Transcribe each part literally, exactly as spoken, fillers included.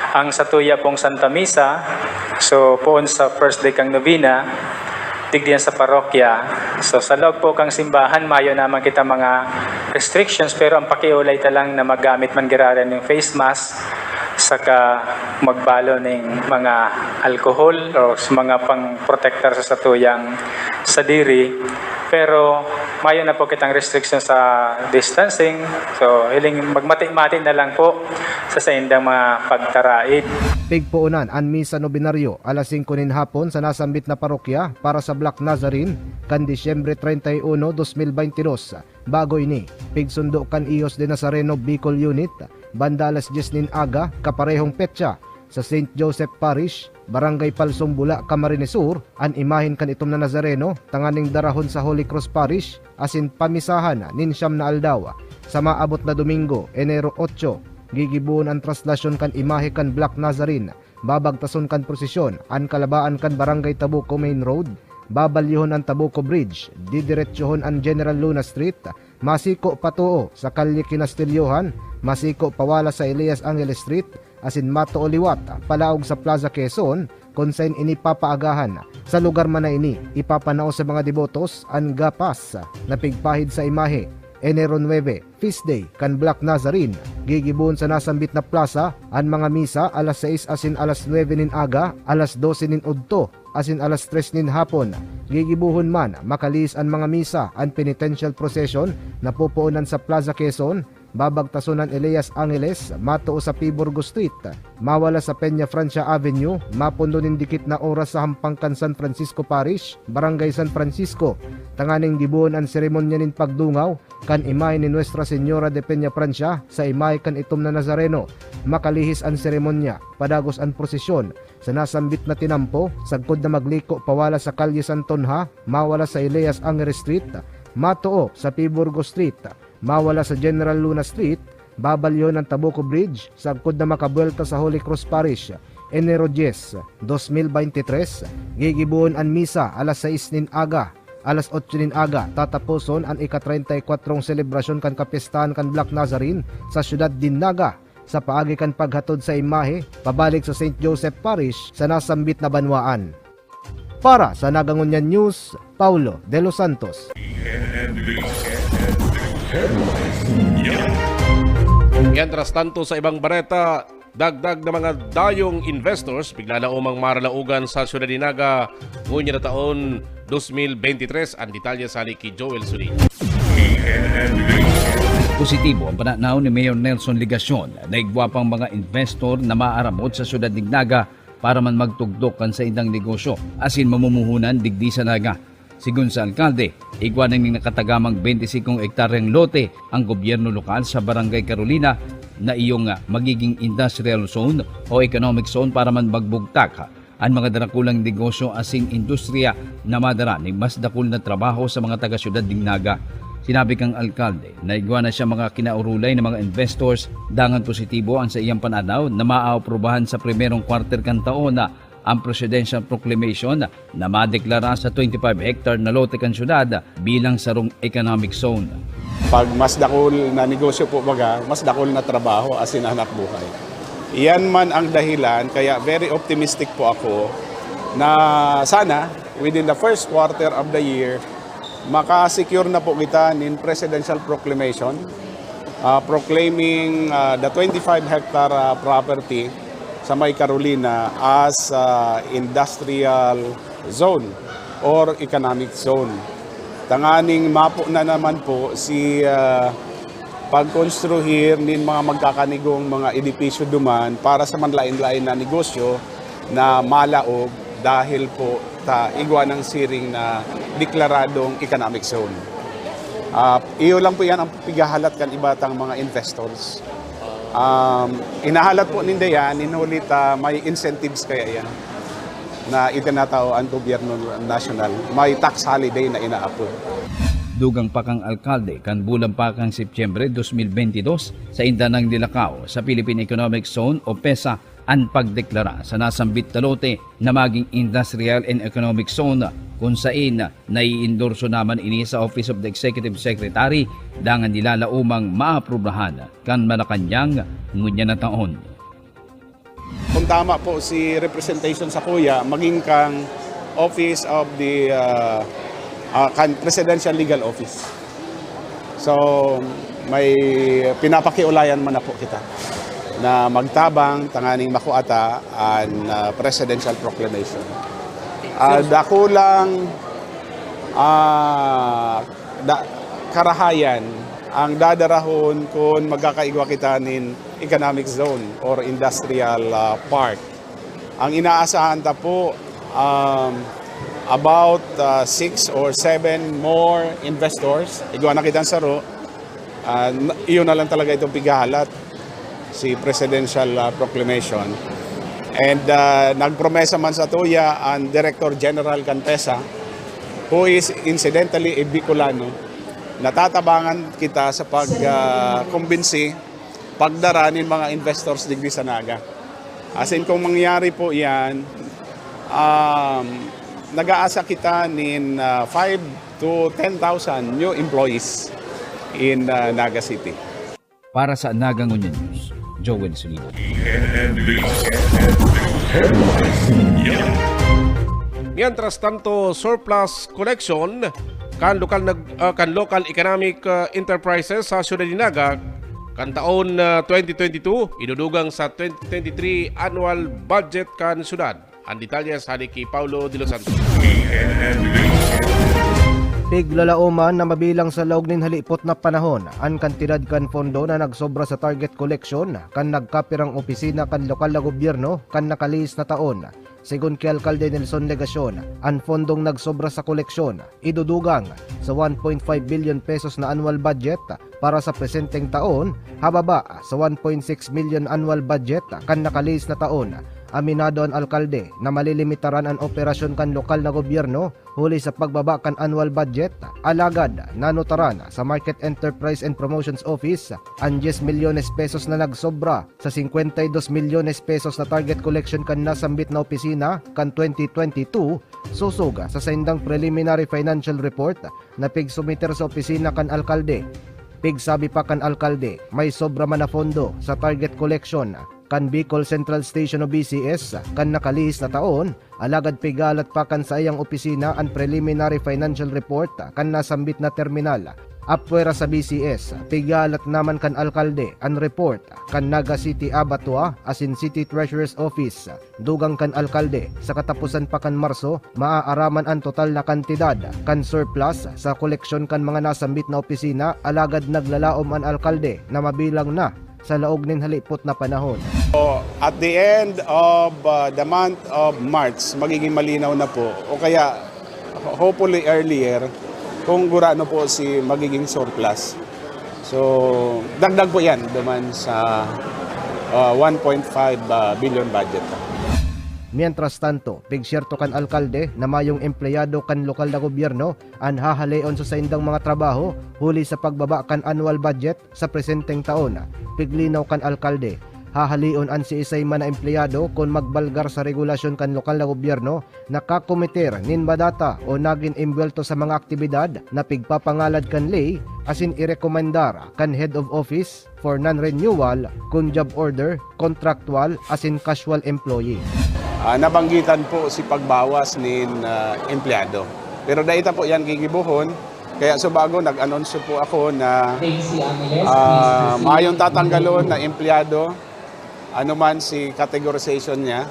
Ang satuya pong Santa Misa, so poon sa first day kang novena, digdi yan sa parokya. So sa loob po kang simbahan, mayo naman kita mga restrictions, pero ang pakiolay ta lang na maggamit man giraran yung face mask, saka magbalo ning mga alcohol o sa mga pang-protektar sa satuyang sadiri. Pero mayo na po kitang restriction sa distancing. So, hiling magmati-mati na lang po sa saindang mga pagtaraid. Pigpoonan an Misa Nobenaryo alas singko nin hapon sa nasambit na parokya para sa Black Nazarene kan Disyembre treinta y uno, dos mil baynte dos. Bago ini, pigsundo kan Hijos de Nazareno Bicol Unit, banda alas dyes nin aga, kaparehong petsa, sa Saint Joseph Parish, Barangay Palsong Bula, Camarines Sur, an imahen kan itom na Nazareno tanganing darahon sa Holy Cross Parish asin pamisahan nin siyam na aldaw. Sa maabot na Domingo, Enero otso, gigibohon an traslasyon kan imahe kan Black Nazarene. Babagtason kan prosesyon an kalabaan kan Barangay Tabuco Main Road, babalyuhon an Tabuco Bridge, didiretsohon an General Luna Street, masiko patoo sa Kalye Kinastilyohan, masiko pawala sa Elias Angeles Street, asin matoo liwat palaog sa Plaza Quezon, kun saen ini papaagahan. Sa lugar man na ini, ipapanao sa mga debotos an gapas na pigpahid sa imahe. Enero nuebe, Feast Day kan Black Nazarene. Gigibohon sa nasambit na plasa an mga misa alas sais asin alas nuebe nin aga, alas dose nin udto, asin alas tres nin hapon. Gigibohon man makalihis an mga misa, an penitential procession na pupoonan sa Plaza Quezon, babagtason an Elias Angeles, matoo sa P. Burgos Street, mawala sa Peña Francia Avenue, mapundo nin dikit na oras sa hampang kan San Francisco Parish, Barangay San Francisco, tanganing gibohon an seremonya nin pagdungaw kan imahe ni Nuestra Señora de Peña Francia sa imahe kan itom na Nazareno. Makalihis an seremonya, padagos an prosesyon. Sa nasambit na tinampo, sagkod na magliko pawala sa Kalye Santonja, mawala sa Elias Angre Street, matoo sa P. Burgos Street, mawala sa General Luna Street, babalyuhon an Tabuco Bridge, sagkod na makabuwelta sa Holy Cross Parish. Enero dyes, dos mil baynte tres, gigibohon an misa alas sais nin aga. Alas otso nin aga, tataposon an ika-treinta y kuwatrong selebrasyon kan kapyestahan kan Black Nazarene sa siyudad nin Naga. Sa paagi kan paghatod sa imahe pabalik sa Saint Joseph Parish sa nasambit na banwaan. Para sa Naga Ngunyan News, Paulo de los Santos. Mientras tanto, sa ibang bareta, dagdag na mga dayong investors piglalaomang maralaogan sa siyudad ni Naga ngunyan na taon dos mil beintitres. Ang detalye sa ni ki Joel Suni. Positibo ang pananaw ni Mayor Nelson Legacion na igwa pang mga investor na maaramot sa siyudad nin Naga para man magtugdok kan saindang negosyo asin mamumuhunan digdi sa Naga. Sigon sa alkalde, igwa na nin nakatagamang bente singkong ektaryang lote ang gobyerno lokal sa Barangay Carolina na iyong, ah, magiging industrial zone o economic zone para man magbugtak an mga darakulang negosyo asin industriya na madara nin mas dakul na trabaho sa mga taga-syudad nin Naga. Sinabi kan alkalde na igwa na siya mga kinaurulay na mga investors, dangan positibo ang saiyang pananaw na maaaprubahan sa primerong quarter kan taon na ang presidential proclamation na madeklara sa twenty-five hectare na lote kan syudad bilang sarong economic zone. Pag mas dakul na negosyo po baga, mas dakul na trabaho asin hanap buhay. Iyan man ang dahilan, kaya very optimistic po ako na sana within the first quarter of the year, maka-secure na po kita nin presidential proclamation, ah, proclaiming, ah, the twenty-five hectare, ah, property sa may Carolina as, ah, industrial zone or economic zone. Tanganing mapo na naman po si, ah, pagkonstruhir nin mga magkakanigong mga edipisyo duman para sa manlain-lain na negosyo na malaog dahil po ta igwa nang siring na deklaradong economic zone. Ah, iyo lang po yan ang pighahalat kan iba tang mga investors. Um, inahalat po ninda yan, in huli ta may incentives kaya yan na itinatao ang gobyerno nasyonal. May tax holiday na inaapod. Dugang pa kan alkalde, kan bulan pa kan Setyembre dos mil bentidós, sainda nang nilakaw sa Philippine Economic Zone o pesa an pagdeklara sa nasambit na lote na maging Industrial and Economic Zone, kun sain nai-endorso naman ini sa Office of the Executive Secretary dangan nilalaomang maaprubahan kan Malacañang ngunyan na taon. Tama po si representation sa kuya, maging kang office of the, ah, ah, kan presidential legal office. So, may pinapakiulayan man na po kita na magtabang tanganing makuha ta an, ah, presidential proclamation. Ah, dakulang, ah, da-, karahayan ang dadarahon kun magkakaigwa kita nin economic zone or industrial, ah, park. Ang inaasahan ta po, um, about, ah, six or seven more investors. Igwa na kitang saro. Ah, n-, iyon na lang talaga itong pighahalat, si presidential, ah, proclamation. And, ah, nagpromesa man sa tuya ang Director General kan pesa, who is incidentally a Bicolano. Natatabangan kita sa pag, ah, kumbinsi, pagdara nin mga investors digdi sa Naga. As in, kung mangyari po yan, um, nag-aasa kita nin, ah, five to ten thousand new employees in, ah, Naga City. Para sa Naga Ngunyan News, Joel Solido. Mientras tanto, surplus collection kan lokal nag-, ah, kan local economic, ah, enterprises sa siyudad ni Naga kan taon, ah, twenty twenty-two, idudugang sa twenty twenty-three annual budget kan siyudad. Ang detalye sa hali ki Paulo de los Santos. Piglalaoman na mabilang sa laog nin halipot na panahon an kantidad kan pondo na nagsobra sa target collection kan nagkapirang opisina kan lokal na gobyerno kan nakalihis na taon. Segun ki Alkalde Nelson Legacion, an pondong nagsobra sa koleksyon idudugang sa one point five billion pesos na annual budget para sa presenteng taon, hababa sa one point six million annual budget kan nakalihis na taon. Aminado an alkalde na malilimitaran an operasyon kan lokal na gobyerno huli sa pagbaba kan annual budget, alagad nanutaran sa Market Enterprise and Promotions Office an diyes milyones pesos na nagsobra sa singkwenta y dos milyones pesos na target collection kan nasambit na opisina kan twenty twenty-two, sosog sa saindang preliminary financial report na pigsumiter sa opisina kan alkalde. Pigsabi pa kan alkalde, may sobra man na pondo sa target collection kan Bicol Central Station o B C S kan nakalihis na taon, alagad pigalat pa kan saiyang opisina an preliminary financial report kan nasambit na terminal. Apwera sa B C S, pigalat naman kan alkalde an report kan Naga City Abattoir asin City Treasurer's Office. Dugang kan alkalde, sa kataposan pa kan Marso, maaaraman an total na kantidad kan surplus sa koleksyon kan mga nasambit na opisina, alagad naglalaom an alkalde na mabilang na sa laog nin halipot na panahon. So, at the end of, uh, the month of March, magiging malinaw na po, o kaya ho-, hopefully earlier, kung gurano po si magiging surplus. So, dagdag po yan duman sa, uh, one point five billion budget. Mientras tanto, pigsyerto kan alkalde na mayong empleyado kan lokal na gobyerno an hahaleon sa saindang mga trabaho huli sa pagbaba kan annual budget sa presenteng taon. Piglinaw kan alkalde, hahaleon an siisay man na empleyado kun magbalgar sa regulasyon kan lokal na gobyerno, nakakometer nin madata o nagin embuwelto sa mga aktibidad na pigpapangalad kan ley asin irekomendar kan head of office for non-renewal kun job order, contractual asin casual employee. Ah, nabanggitan po si pagbawas nin, ah, empleyado. Pero dai ta po yan gigibohon. Kaya subago, nag-anunsyo po ako na, ah, mayong tatanggalon na empleyado, ano man si categorization niya,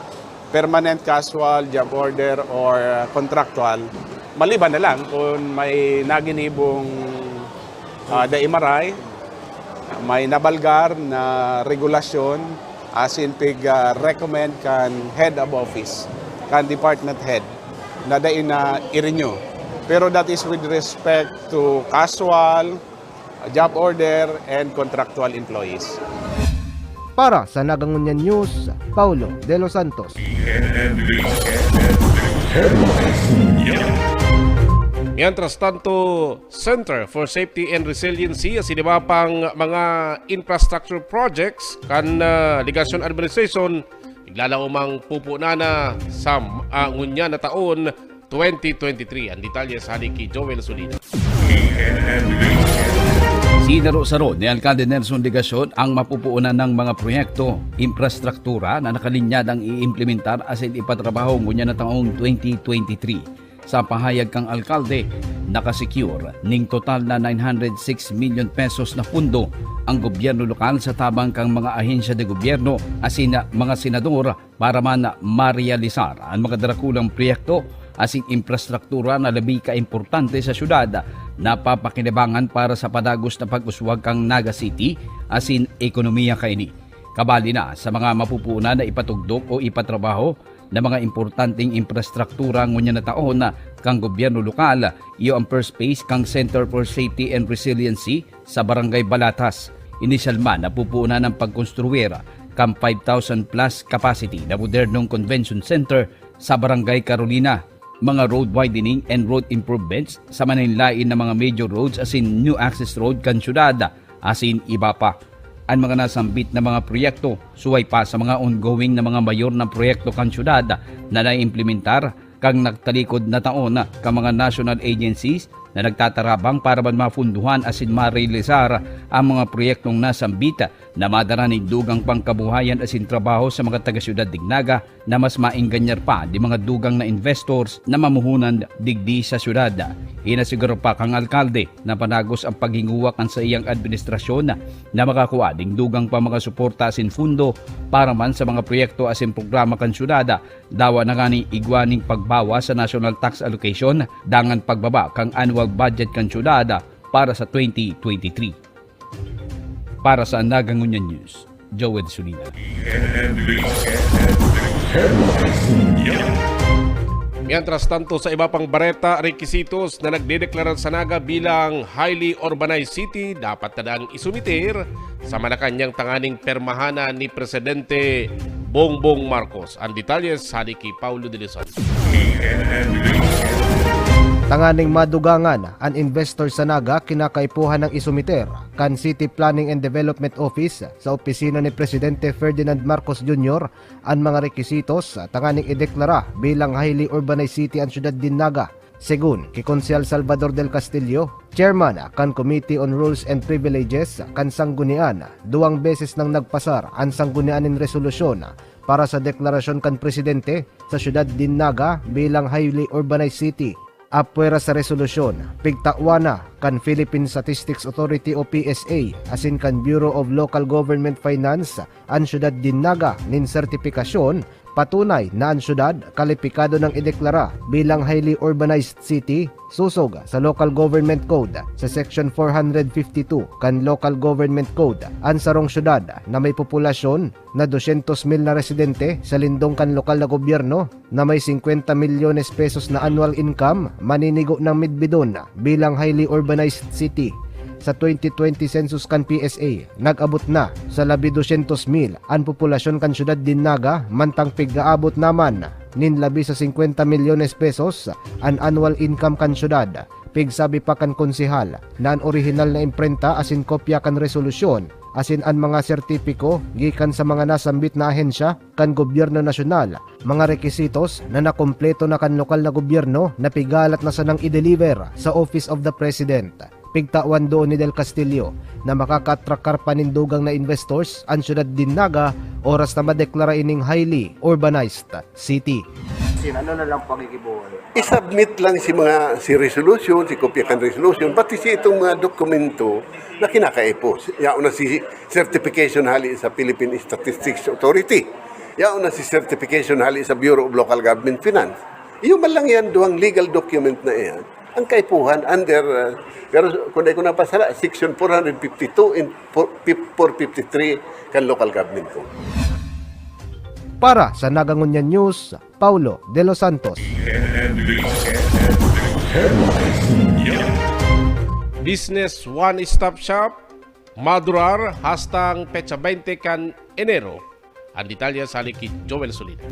permanent, casual, job order, or contractual. Maliban na lang kung may naginibong, ah, dai maray, may nabalgar na regulasyon, asin pig, ah, recommend kan head of office, kan department head, na dai na i-renew. Pero that is with respect to casual, job order, and contractual employees. Para sa Naga Ngunyan News, Paulo de los Santos. Mientras tanto, Center for Safety and Resiliency asin iba pang mga infrastructure projects kan, ah, Legacion Administration, naglalaomang pupunana sa, ah, ngunyan na taon, twenty twenty-three. Ang detalye sa hali ki Joel Solino. Tinaro-saro ni Alkalde Nelson Legacion ang mapupuunan ng mga proyekto, infrastruktura na nakalinyadang iimplementar asin ipatrabaho ngunyan na taong twenty twenty-three. Sa pahayag kan alkalde, nakasecure ning total na nine hundred six million pesos na pundo ang gobyerno lokal sa tabang kan mga ahensya de gobyerno asin mga senador para man marealisar an mga darakulang proyekto asin infrastruktura na labi kaimportante sa syudad na papakinabangan para sa padagos na pag-uswag kan Naga City asin ekonomiya kaini. Kabali na sa mga mapupunan na ipatugdok o ipatrabaho na mga importanteng infrastruktura ngunyan na taon kan gobyerno lokal, iyo ang first phase kan Center for Safety and Resiliency sa Barangay Balatas. Inisyal man, napupunan ang pagkonstruir kan five thousand plus capacity na modernong convention center sa Barangay Carolina, mga road widening and road improvements sa maninlain na mga major roads asin new access road kan syudad, asin iba pa. An mga nasambit na mga proyekto, suway pa sa mga ongoing na mga mayor na proyekto kan syudad na naiimplementar kan nagtalikod na taon kan mga national agencies na nagtatarabang para man mapunduhan asin marealisar ang mga proyektong nasambit na madara nin dugang pangkabuhayan asin trabaho sa mga taga-syudad nin Naga na mas maenganyar pa di mga dugang na investors na mamuhunan digdi sa syudad. Inasiguro pa kan alkalde na padagos ang paghinguha kan saiyang administrasyon na makakua nin dugang pa mga suporta asin fundo para man sa mga proyekto asin programa kan syudad, dawa na ngani igwa nin pagbawas sa national tax allocation dangan pagbaba kan annual budget kan syudad para sa twenty twenty-three. Para sa Naga Ngunyan News, Joel Solina. Mientras tanto, sa iba pang bareta, rekisitos na nagdedeklara sa Naga bilang highly urbanized city, dapat na daang isumiter sa Malacañang tanganing permahanan ni Presidente Bongbong Marcos. Ang detalye sa ni ki Paulo de los Santos. Tanganing madugangan an investor sa Naga, kinakaipuhan ng isumiter kan City Planning and Development Office sa opisina ni Presidente Ferdinand Marcos Junior an mga rekisitos tanganing ideklara bilang highly urbanized city an siyudad nin Naga. Segun ki Konsehal Salvador del Castillo, chairman kan Committee on Rules and Privileges kan Sanggunian, duwang beses nang nagpasar an Sanggunian nin resolusyon para sa deklarasyon kan presidente sa siyudad nin Naga bilang highly urbanized city. Apwera sa resolusyon, pigtawan na kan Philippine Statistics Authority o P S A asin kan Bureau of Local Government Finance an siyudad nin Naga nin sertipikasyon patunay na an siyudad kalipikado nang ideklara bilang highly urbanized city sosog sa Local Government Code sa Section four hundred fifty-two kan Local Government Code. An sarong siyudad na may populasyon na dosyentos mil na residente sa lindong kan lokal na gobyerno na may singkwenta milyones pesos na annual income maninigo nang midbidon bilang highly urbanized city. Sa twenty twenty census kan P S A, nag-abot na sa labi dosyentos mil an populasyon kan siyudad nin Naga, mantang pig-aabot naman nin labi sa singkwenta milyones pesos an annual income kan siyudad. Pigsabi pa kan konsehal na an orihinal na imprenta asin kopya kan resolusyon asin an mga sertipiko gikan sa mga nasambit na ahensya kan gobyerno nasyonal, mga rekisitos na nakumpleto na kan lokal na gobyerno na pigalat na sanang i-deliver sa Office of the President. Pigtawan doon ni Del Castillo na makakatrakar pa nin dugang na investors an siyudad nin Naga oras na madeklara ining highly urbanized city. Sin, ano na lang pakikibuhay? I-submit lang si mga, si resolution, si kopya kan resolution, pati si itong mga dokumento na kinakaipo. Yaon na si certification hali sa Philippine Statistics Authority. Yaon na si certification hali sa Bureau of Local Government Finance. Iyo man lang yan, duhang legal document na iyan. Ang kaipuhan under, uh, pero kung di ko napasala, Section four hundred fifty-two and four fifty-three kan Local Government Code. Para sa Nagangunyan News, Paulo de los Santos. Business One Stop Shop, madurar hastang petsa twenty kan Enero. Ang detalye sa ni ki Joel Solina.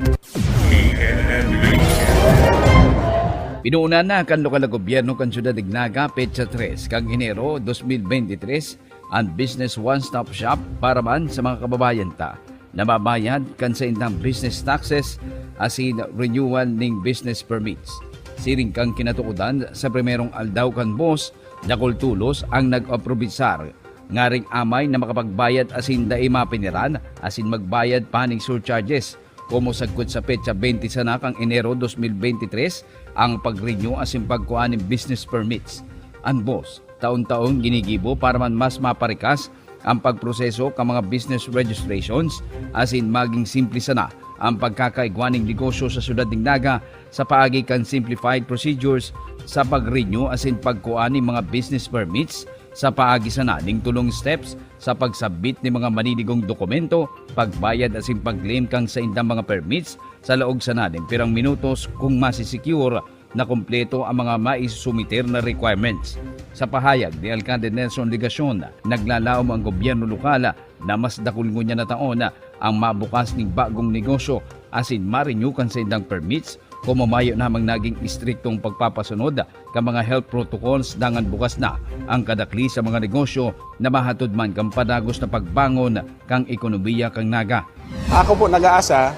Pinuunan na kan lokal na gobyerno kan Siyudad nin Naga, petsa tres kan Enero dos mil bente tres, an Business One Stop Shop para man sa mga kababayan ta na mabayad kan saindang business taxes asin renewal ning business permits. Siring kan kinatuodan sa primerong aldaw kan bos, dakul tolos ang nag-aprobisar ngaring amay na makapagbayad asin dai mapiniran asin magbayad pa ning surcharges. Komo sagkod sa petsa twenty sana kan Enero dos mil bente tres ang pag-renew asin pagkua nin business permits. An bos, taon-taon ginigibo para man mas maparikas ang pagproseso kan mga business registrations asin magin simple sana ang pagkakaigwa nin negosyo sa syudad nin Naga sa paagi kan simplified procedures sa pag-renew asin pagkua nin mga business permits sa paagi sana ning tolong steps sa pag-submit nin mga maninigong dokumento, pagbayad asin pag-claim kan saindang mga permits sa laog sana nin pirang minutos kun masisecure na kompleto ang mga maisumiter na requirements. Sa pahayag ni Alcalde Nelson Legacion, naglalaom ang gobyerno lokal na mas dakul ngunyan na taon ang mabukas nin bagong negosyo asin ma-renew kan saindang permits kun mayo namang nagin istriktong pagpapasunod kan mga health protocols dangan bukas na ang kadakli sa mga negosyo na mahatod man kan padagos na pagbangon kan ekonomiya kan Naga. Ako po nag-aasa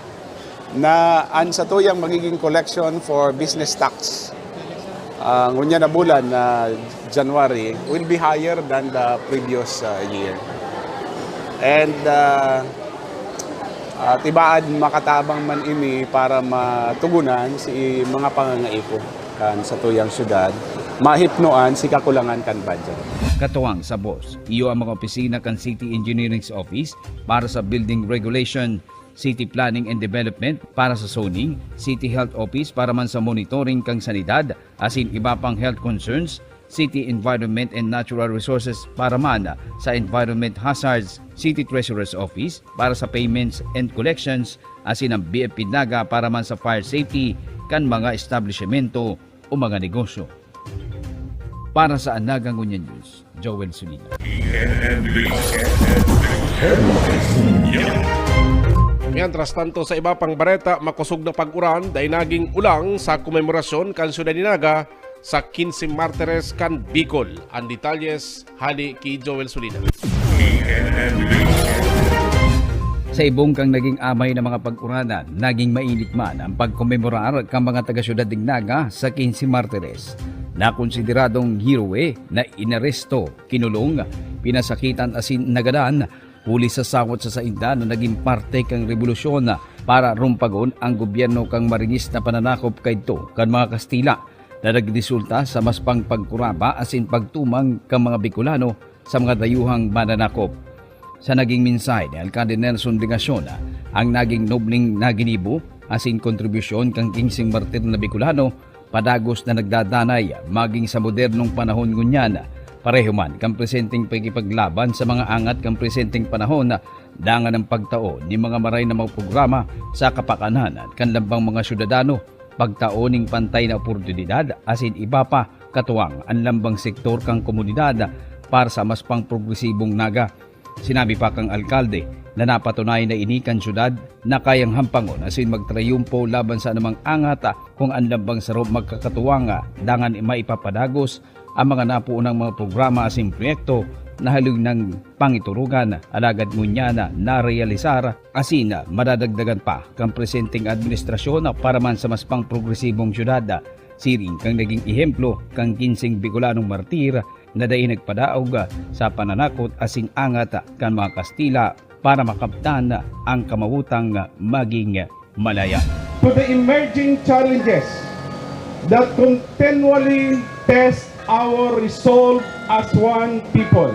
na an satuyang magiging collection for business tax, ah, ngunyan na bulan na January will be higher than the previous, ah, year. And, ah, ah, tibaad makatabang man ini para matugunan si mga pangangaipo kan satuyang syudad, mahipnoan si kakulangan kan budget. Katuwang sa bos, iyo ang mga opisina kan City Engineering's Office para sa building regulation, City Planning and Development para sa zoning, City Health Office para man sa monitoring kan sanidad, asin iba pang health concerns, City Environment and Natural Resources para man sa environment hazards, City Treasurer's Office para sa payments and collections, asin ang B F P Naga para man sa fire safety kan mga establisyemento o mga negosyo. Para sa Naga Ngunyan News, Joel Sulina. Mientras tanto, sa iba pang bareta, makosog na pag-uran dai nagin ulang sa komemorasyon kan syudad ni Naga sa Quince Martires kan Bicol. Ang detalyes hali ki Joel Sulina. Sa ibong kan nagin amay na mga pag-uranan, nagin mainit man ang pagkomemorar kan mga taga-syudad nin Naga sa Quince Martires na konsideradong heroe na inaresto, kinulong, pinasakitan asin nagadan huli sa sawot sa sainda na nagin parte kan rebolusyon para rumpagon ang gobyerno kan maringis na pananakop kaidto kan mga Kastila, na nagresulta sa mas pang pagkuraba asin pagtumang kan mga Bicolano sa mga dayuhang mananakop. Sa nagin mensahe ni Alcalde Nelson Legacion, ang nagin nobleng na ginibo asin kontribusyon kan Quince Martir na Bicolano padagos na nagdadanay magin sa modernong panahon ngunyan, pareho man kan presenteng pakikipaglaban sa mga angat kan presenteng panahon, dangan ang pagtao nin mga maray na mga programa sa kapakanan kan lambang mga syudadano, pagtao nin pantay na oportunidad asin iba pa, katuwang an lambang sektor kan komunidad para sa mas pang progresibong Naga. Sinabi pa kan alkalde na napatunayan na ini kan syudad na kayang hampangon asin magtrayumpo laban sa anumang angat, kun an lambang saro magkakatuwang, dangan maipapadagos ang mga napoonang mga programa asin proyekto na haloy nang pangiturugan, alagad ngunyan na narealisar asin madadagdagan pa kan presenteng administrasyon para man sa mas pang progresibong syudad. Siring kan nagin ehemplo kan kinseng Bicolanong martir na dai nagpadaog sa pananakot asin angat kan mga Kastila para makamtan ang kamawotang magin malaya. To the emerging challenges that continually test our resolve as one people.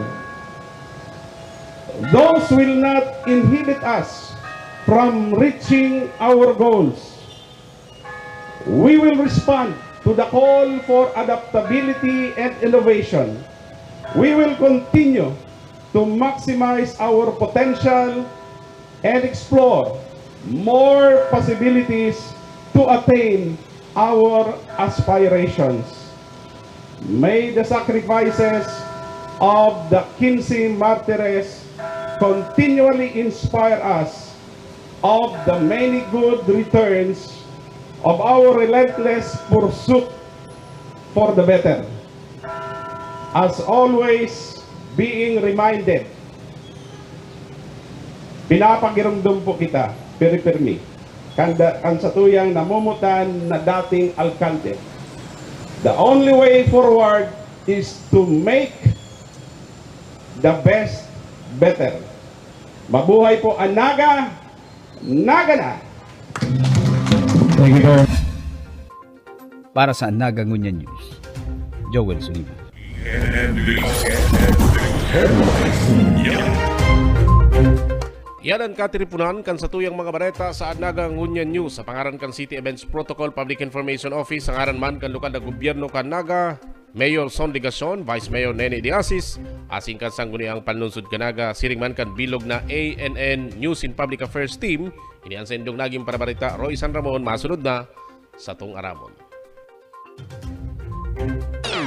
Those will not inhibit us from reaching our goals. We will respond to the call for adaptability and innovation. We will continue to maximize our potential and explore more possibilities to attain our aspirations. May the sacrifices of the Quince Martires continually inspire us of the many good returns of our relentless pursuit for the better. As always, being reminded, pinapagiromdom po kita, pirmi-pirmi, kan da-, kan satuyang namumutan na dating alkalde. The only way forward is to make The best, better. Mabuhay po ang Naga! Naga na! Thank you, sir. Para sa Naga Ngunyan News, Joel Soliva. Yan ang katiripunan kan satuyang mga bareta sa Naga Ngunyan News. Sa pangaran kan City Events Protocol Public Information Office, sa ngaran man kan lokal na gobyerno kan Naga, Mayor Son Legacion, Vice Mayor Nene de Asis, asin kan Sangguniang Panlunsod kan Naga, siring man kan bilog na A N N News and Public Affairs Team, ini an saindong naging parabareta, Roy San Ramon, masunod na, Satong Aramon.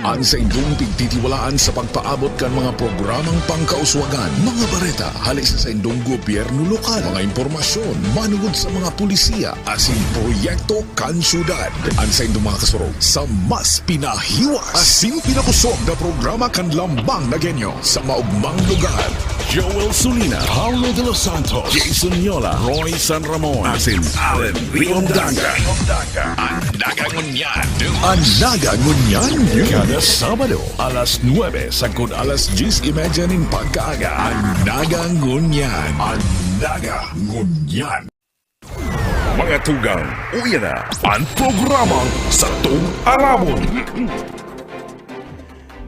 An saindong pigtitiwalaan sa pagpaabot kan mga programang pangkauswagan, mga bareta, hali sa saindong gobyerno lokal, mga impormasyon, manugod sa mga pulisiya, asin proyekto kan syudad. An saindong mga kasurog sa mas pinahiwas asin pinapusog na programa kan Lambang na Genyo sa maugmang lugar. Joel Sulina, Paulo de los Santos, Jason Yola, Roy San Ramon, asin Allen Riondanga. An Naga Ngunyan. An Naga Ngunyan. Kada Sabado, alas nuebe sagkod alas dyes y media nin pagkaaga. An Naga Ngunyan. An Naga Ngunyan. Mga tugang, uya na an programang Satong Aramon.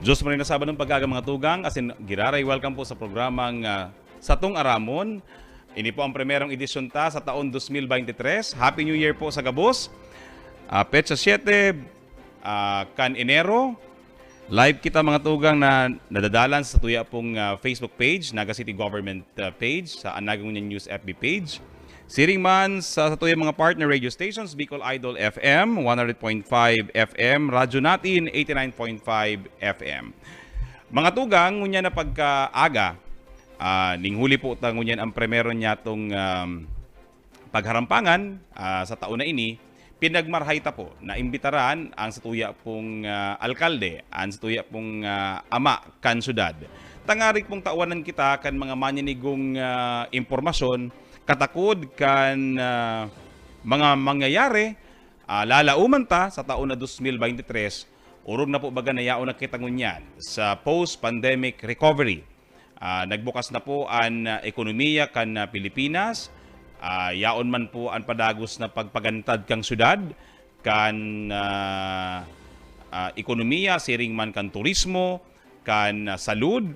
Diyos mo rin na Sabado ng pagkaaga, mga tugang, asin giraray welcome po sa programang ah, Satong Aramon. Ini po ang primerong edisyon ta sa taon dos mil beintitres. Happy New Year po sa gabos. Ah, petsa siyete, ah, kan Enero. Live kita, mga tugang, na nadadalan sa tuya pong ah, Facebook page, Naga City Government ah, page, sa Naga Ngunyan News F B page. Siring man sa, sa tuyang mga partner radio stations, Bicol Idol F M, one hundred point five F M, Radyo Natin, eighty-nine point five F M. Mga tugang, ngunyan na pagkaaga, ah, ning huli po ta ngunyan ang primero niyatong um, pagharampangan ah, sa taon na ini, pinagmarhay ta po na imbitaran ang satuya pong ah, alkalde, ang satuya pong ah, ama kan syudad. Tangarig pong tawanan kita kan mga maninigong ah, impormasyon, katakod kan ah, mga mangyayari, ah, lalauman ta sa taon na dos mil beintitres, orog na po baga na yaon na kita ngunyan sa post-pandemic recovery. Ah, nagbukas na po an ah, ekonomiya kan ah, Pilipinas. Ah, yaon man po an padagos na pagpagantad kan syudad, kan ah, ah, ekonomiya, siring man kan turismo, kan ah, salud.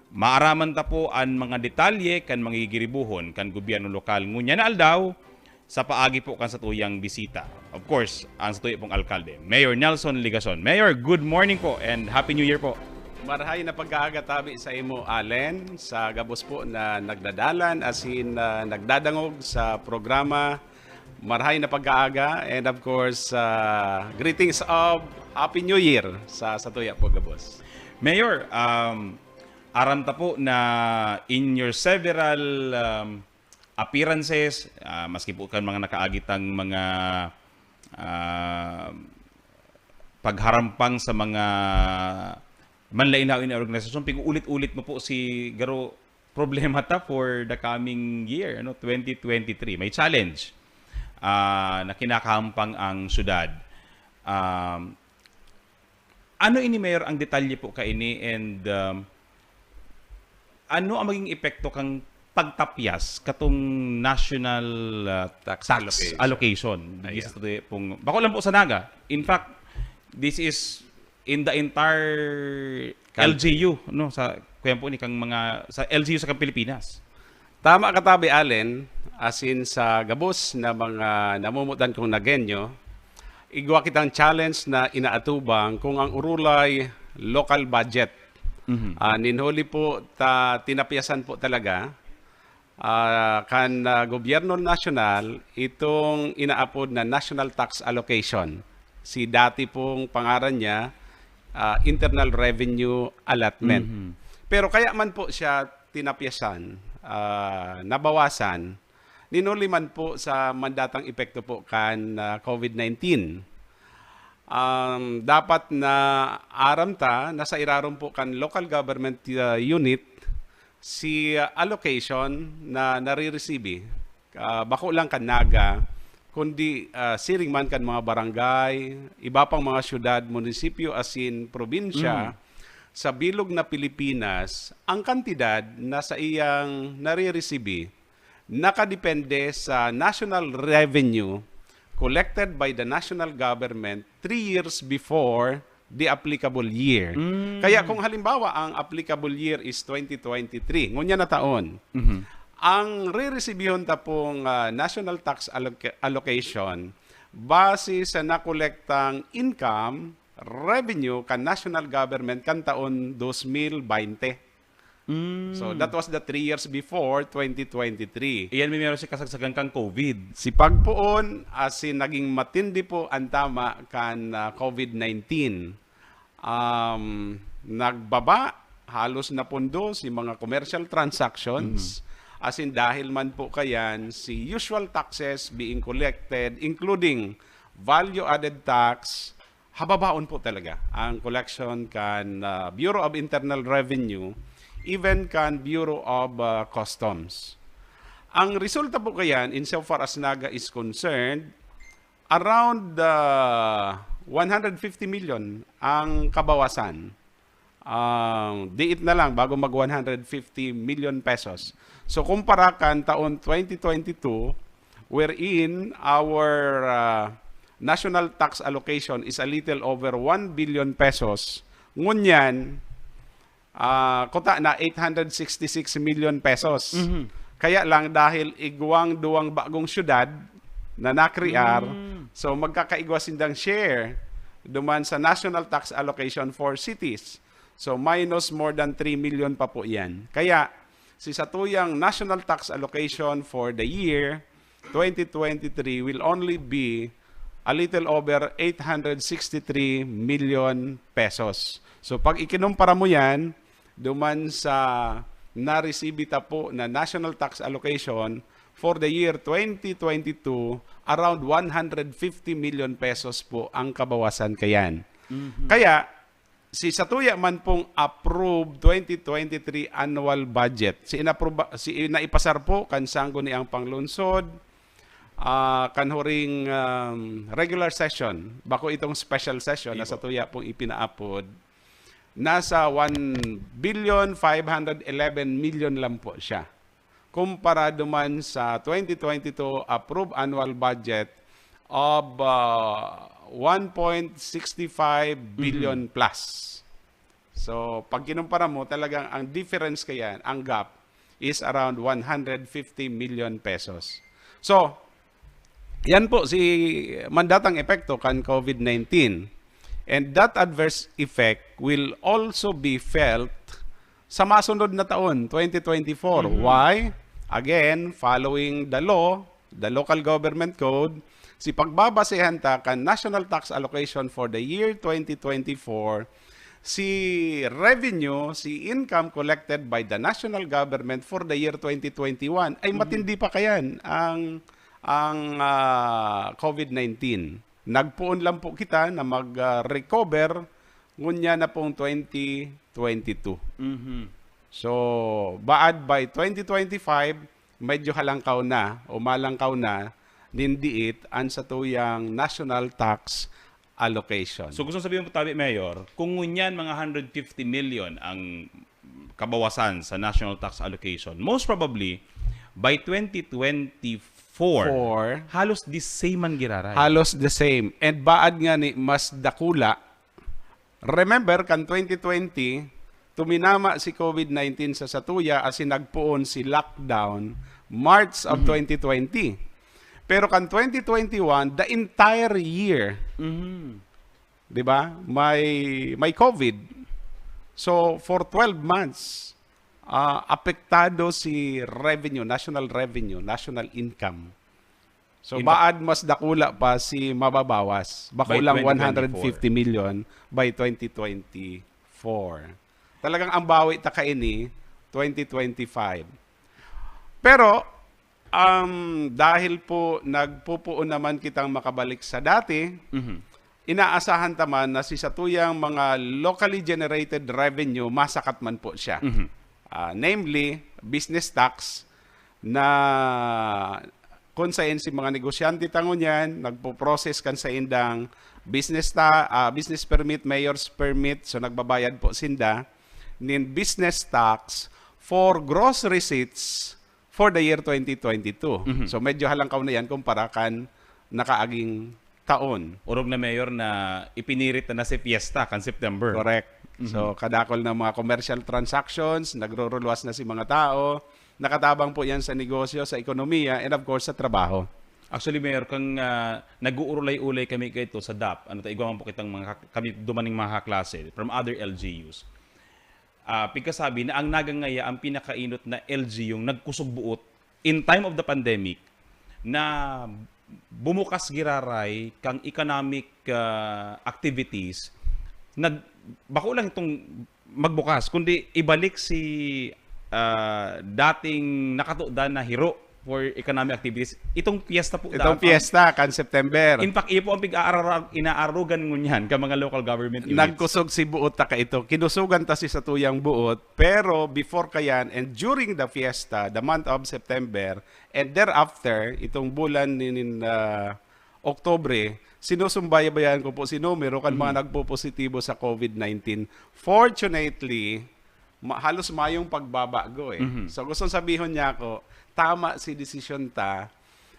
Maaraman ta po an mga detalye kan mga gigiribohon kan gobyerno lokal ngunyan na aldaw, sa paagi po kan satuyang bisita. Of course, ang satuya pong alkalde, Mayor Nelson Legacion. Mayor, good morning po and Happy New Year po. Marhay na pagkaaga tabi sa imo, Allen, sa gabos po na nagdadalan, asin ah, nagdadangog sa programa. Marhay na pagkaaga, and of course, ah, greetings of Happy New Year sa satuya po gabos. Mayor, um, aram ta po na in your several um, appearances, ah, maski po kan mga nakaagitang mga ah, pagharampang sa mga manlain-lain na organisasyon, pig-ulit-ulit mo po si garo problema ta for the coming year, ano, twenty twenty-three. May challenge ah, na kinakahampang ang syudad. Um, ano ini, Mayor, ang detalye po kaini, and um, ano ang maging epekto kang pagtapyas katong national ah, tax, Tax allocation? allocation. Digdi Ayan. Sa tuya pong, bako lang po sa Naga. In fact, this is in the entire L G U, no, sa kuyan po ni kang mga sa L G U sa kang Pilipinas. Tama ka tabi, Allen, asin sa gabos na mga namumutan kong Nagenyo, igwa kitang challenge na inaatubang kung ang urulay local budget. Ah, ninhuli po, ta, tinapyasan po talaga ah, kan ah, gobyerno nasyonal itong inaapod na national tax allocation. Si dati pong pangaran niya, ah, internal revenue allotment. Pero kaya man po siya tinapyasan, ah, nabawasan, ninuli man po sa mandatang epekto po kan ah, covid nineteen. Um, dapat na aram ta na sa irarom po kan local government ah, unit si ah, allocation na nariresibi, ah, bako lang kan Naga, kundi ah, siring man kan mga barangay, iba pang mga syudad, munisipyo asin probinsya, sa bilog na Pilipinas, ang kantidad na saiyang nariresibi nakadepende sa national revenue collected by the national government three years before the applicable year. Mm. Kaya kung halimbawa ang applicable year is twenty twenty-three, ngunyan na taon, Mhm. ang reresibihon ta pong, ah, national tax alloca-, allocation base sa nakolektang income, revenue kan national government kan taon dos mil baynte. Mm. So, that was the three years before twenty twenty-three. Iyan may meron si kasagsagan kang COVID. Si pagpoon, asin naging matindi po ang tama kan, ah, COVID nineteen. Um, nagbaba, halos napundo si mga commercial transactions. Mhm. Asin dahil man po kayan, si usual taxes being collected, including value-added tax, hababaon po talaga ang collection kan, ah, Bureau of Internal Revenue, even kan Bureau of, ah, Customs. Ang resulta po kayan, insofar as Naga is concerned, around, ah, one hundred fifty million ang kabawasan. Ah, diit na lang bago mag one hundred fifty million pesos. So, kumpara kan taon twenty twenty-two, wherein our, ah, national tax allocation is a little over one billion pesos, ngunyan, ah, kuta na eight hundred sixty-six million pesos. Mhm. Kaya lang, dahil igwang duwang bagong syudad na nakrear, Mm. so magkakaigwa sindang share duman sa national tax allocation for cities. So, minus more than three million pa po yan. Kaya, si satuyang national tax allocation for the year twenty twenty-three will only be a little over eight hundred sixty-three million pesos. So, pag ikinumpara mo yan, duman sa naresibi ta po na national tax allocation for the year twenty twenty-two, around one hundred fifty million pesos po ang kabawasan kayan. Mhm. Kaya, si satuya man pong approved twenty twenty-three annual budget, si inapruba-, si naipasar po kan sangguniang panglungsod, ah, kan huring, um, regular session, bako itong special session na Ibo. satuya pong ipinaapod, nasa one billion five hundred eleven million lang po siya. Kumpara duman sa twenty twenty-two approved annual budget of, ah, one point six five billion Mhm. plus. So, pag kinumpara mo, talagang ang difference kayan, ang gap, is around one hundred fifty million pesos. So, yan po si mandatang epekto kan COVID nineteen. And that adverse effect will also be felt sa masunod na taon, twenty twenty-four. Mhm. Why? Again, following the law, the Local Government Code, si pagbabasehan ta kan national tax allocation for the year twenty twenty-four, si revenue, si income collected by the national government for the year twenty twenty-one ay Mhm. matindi pa kayan ang, ang, ah, COVID nineteen. Nagpoon lang po kita na mag, ah, recover ngunyan na pong twenty twenty-two. Mhm. So, baad by twenty twenty-five, medyo halangkaw na o malangkaw na nin diit an satuyang national tax allocation. So, gusto sabihin mo tabi, Mayor, kung ngunyan mga hundred fifty million ang kabawasan sa national tax allocation, most probably, by twenty twenty-four, Four. halos the same man giraray. Halos the same. And baad nga ni mas dakula, remember, kan twenty twenty, tuminama si COVID nineteen sa satuya asin nagpoon si lockdown March of Mhm. twenty twenty. Pero kan twenty twenty-one, the entire year, Mhm. di ba? May, may COVID. So, for twelve months, ah, apektado si revenue, national revenue, national income. So, In fact, baad mas dakula pa si mababawas. Bako by lang twenty twenty-four. one hundred fifty million by twenty twenty-four. Talagang ang bawi ta kaini, twenty twenty-five. Pero, um, dahil po nagpupuon naman kitang makabalik sa dati, Mhm. inaasahan ta man na si satuyang mga locally generated revenue, masakat man po siya. Mhm. Ah, namely, business tax na kung saen si mga negosyante ta ngunyan nagpo-process kan saindang business ta-, ah, business permit, mayor's permit, so nagbabayad po sinda nin business tax for gross receipts for the year twenty twenty-two. Mhm. So, medyo halangkaw na yan kumpara kan nakaaging taon. Orog na, Mayor, na ipinirit na, na si Fiesta kan September. Correct. Mhm. So, kadakol na mga commercial transactions, nagruruluwas na si mga tao, nakatabang po yan sa negosyo, sa ekonomiya, and of course, sa trabaho. Actually, Mayor, kang, ah, nag-uurulay-ulay kami kaito sa dap, ano ta, igwa man po kitang mga kak-, kami dumaning mga kaklase from other L G Us. Ah, pigkasabi na ang Naga ngaya ang pinakainot na L G Us nagkusog buot in time of the pandemic na bumukas giraray kang economic, ah, activities na bako lang itong magbukas, kundi ibalik si, ah, dating nakatudan na hiro for economic activities. Itong piyesta po Itong dapat. piyesta kan September. In fact, iyo po ang pig-aarara-, inaarugan ngunyan ka mga local government units. Nagkusog si buot ta kaito. Kinusugan ta si satuyang buot. Pero before kayan and during the fiesta, the month of September, and thereafter, itong bulan nin, nin, ah, Oktubre, sinusumbayabayan ko po si numero kan mga Mhm. nagpopositibo sa covid nineteen. Fortunately, ma-, halos mayong pagbabago eh. Mhm. So, gustong sabihon niya ako, tama si desisyon ta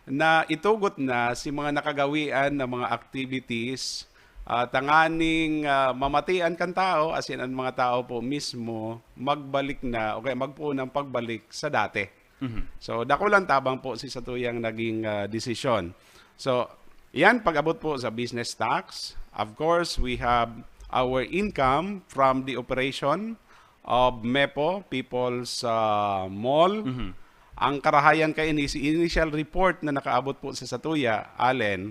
na itugot na si mga nakagawian na mga activities, ah, tanganing, ah, mamatian kan tao, as in, ang mga tao po mismo, magbalik na, o kaya magpoon ng pagbalik sa dati. Mhm. So, dakulang tabang po si satuyang naging, ah, desisyon. So, yan, pag-abot po sa business tax, of course, we have our income from the operation of mepo, People's, ah, Mall. Mhm. Ang karahayan kaini, si initial report na nakaabot po sa satuya, Allen,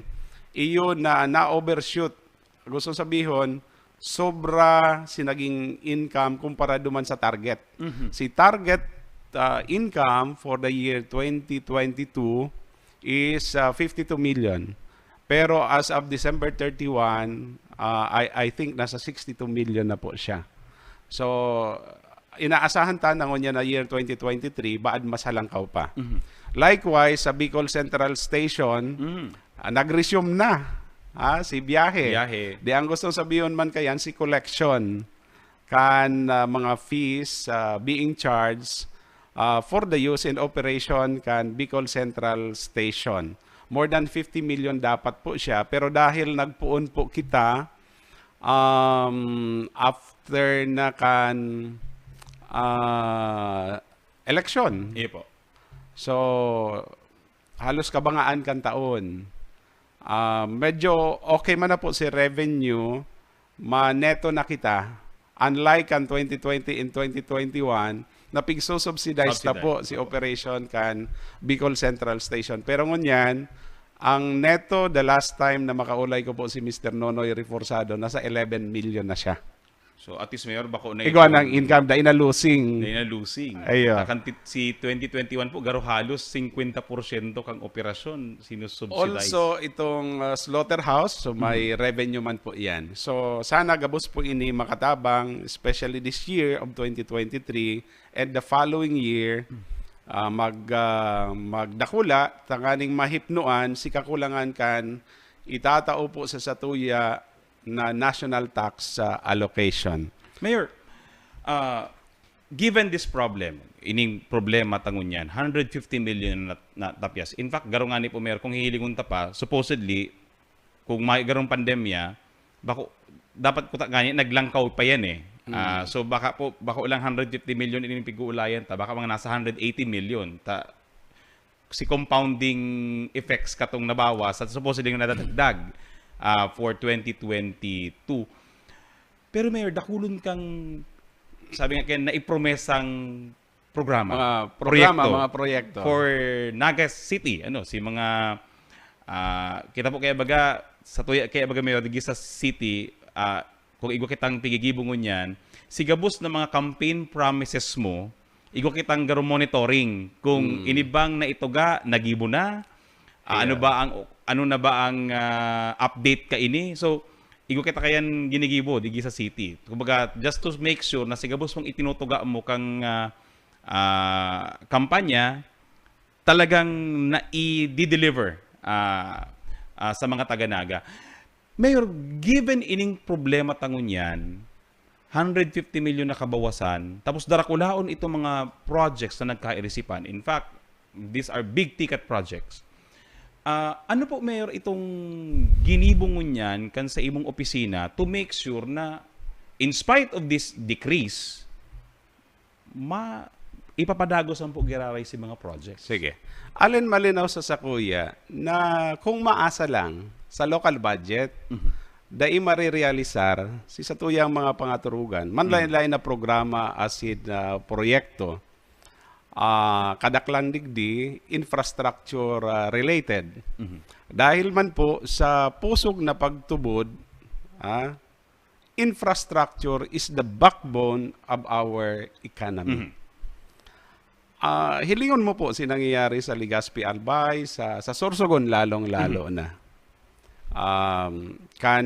iyo na na-overshoot. Gusto sabihon, sobra si naging income kumpara duman sa target. Mhm. Si target, ah, income for the year twenty twenty-two is, ah, fifty-two million. Pero as of December thirty-one, ah, I, I think nasa sixty-two million na po siya. So, inaasahan ta na ngunyan na year twenty twenty-three, baad mas halangkaw pa. Mhm. Likewise, sa Bicol Central Station, Mhm. ah, nag-resume na, ah, si biyahe. Biyahe. Di ang gustong sabihon man kayan, si collection kan, ah, mga fees, ah, being charged, ah, for the use and operation kan Bicol Central Station. More than fifty million dapat po siya, pero dahil nagpoon po kita, um, after na kan, ah, eleksyon. Iyo po. So, halos kabangaan kan taon. Ah, medyo okay man na po si revenue, ma-neto na kita. Unlike kan twenty twenty and twenty twenty-one, na pigsusubsidize ta Subsidize. po si Opo. operation kan Bicol Central Station. Pero ngunyan, ang neto, the last time na makaulay ko po si Mister Nonoy Reforzado, nasa eleven million na siya. So, at least, Mayor, bako na Igwa itong ng income, dahil na losing. Dahil na losing. Ayo. Akan tit-, si twenty twenty-one po, garo halos singkwenta porsyento kang operasyon, sinusubsidize. Also, itong, uh, slaughterhouse, so may Mhm. revenue man po yan. So, sana gabos po ini makatabang, especially this year of twenty twenty-three and the following year, Mhm. uh, mag, uh, magdakula, tanganing mahipnoan si kakulangan kan itatao po sa satuya na national tax, ah, allocation. Mayor, ah, given this problem, ining problema ta ngunyan, hundred fifty million na, na tapyas. In fact, garo ngani po, Mayor, kung hihilingon ta pa, supposedly, kung may garong pandemya, bako, dapat kuta ngani, naglangkaw pa yan eh. Mm. Ah, so baka po, bako lang hundred fifty million ining pig-uulayan ta, baka mga nasa hundred eighty million. Ta, si compounding effects katong nabawas at supposedly nga nadadagdag, ah, for twenty twenty-two. Pero Mayor, dakulon kang, sabi nga kaya, naipromesang programa, Mga programa, proyekto mga proyekto. for Naga City, ano, si mga, ah, kita po kaya baga, sa tuya kaya baga, Mayor, digi sa city, ah, kung igwa kitang pigigibo ngunyan, si gabos na mga campaign promises mo, igwa kitang garo monitoring kung Hmm. ini bang naituga, nagibo na, ah, ano Yeah. ba ang, ano na ba ang, ah, update kaini? So, igwa kita kayan ginigibo digi sa city. Kumbaga, just to make sure na si gabos mong itinutuga mo kang, ah, ah, kampanya, talagang nai-deliver, ah, ah, sa mga taga-Naga. Mayor, given ining problema ta ngunyan, hundred fifty milyon na kabawasan, tapos darakulaon itong mga projects na nagkairisipan. In fact, these are big ticket projects. Ah, ano po, Mayor, itong ginibo ngunyan kan sa imong opisina to make sure na in spite of this decrease, ma ipapadagos an po giraray si mga projects? Sige. Alin malinaw sa sakuya na kung maasa lang sa local budget, Mhm. dai marerealisar si satuyang mga pangaturugan. Manlain-lain na programa asin, ah, proyekto, ah, kadaklan digdi, infrastructure, ah, related. Mhm. Dahil man po sa pusog na pagtubod, ah, infrastructure is the backbone of our economy. Mhm. Ah, hilingon mo po si nangyayari sa Legazpi Albay, sa, sa Sorsogon lalong-lalo Mhm. na. Um, kan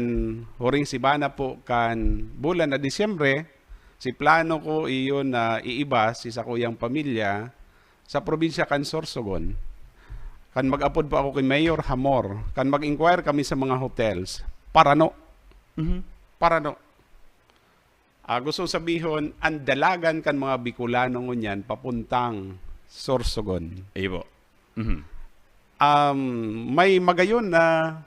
huring siba na po kan bulan na Disyembre, si plano ko iyon na iiba si sakuyang pamilya sa probinsya kan Sorsogon. Kan mag-apod po ako kay Mayor Hamor, kan mag-inquire kami sa mga hotels, parano. Mhm. Parano. Ah, gusto sabihon, ang dalagan kan mga Bicolano ngunyan papuntang Sorsogon. Iyo po. Mhm. Um, may magayon na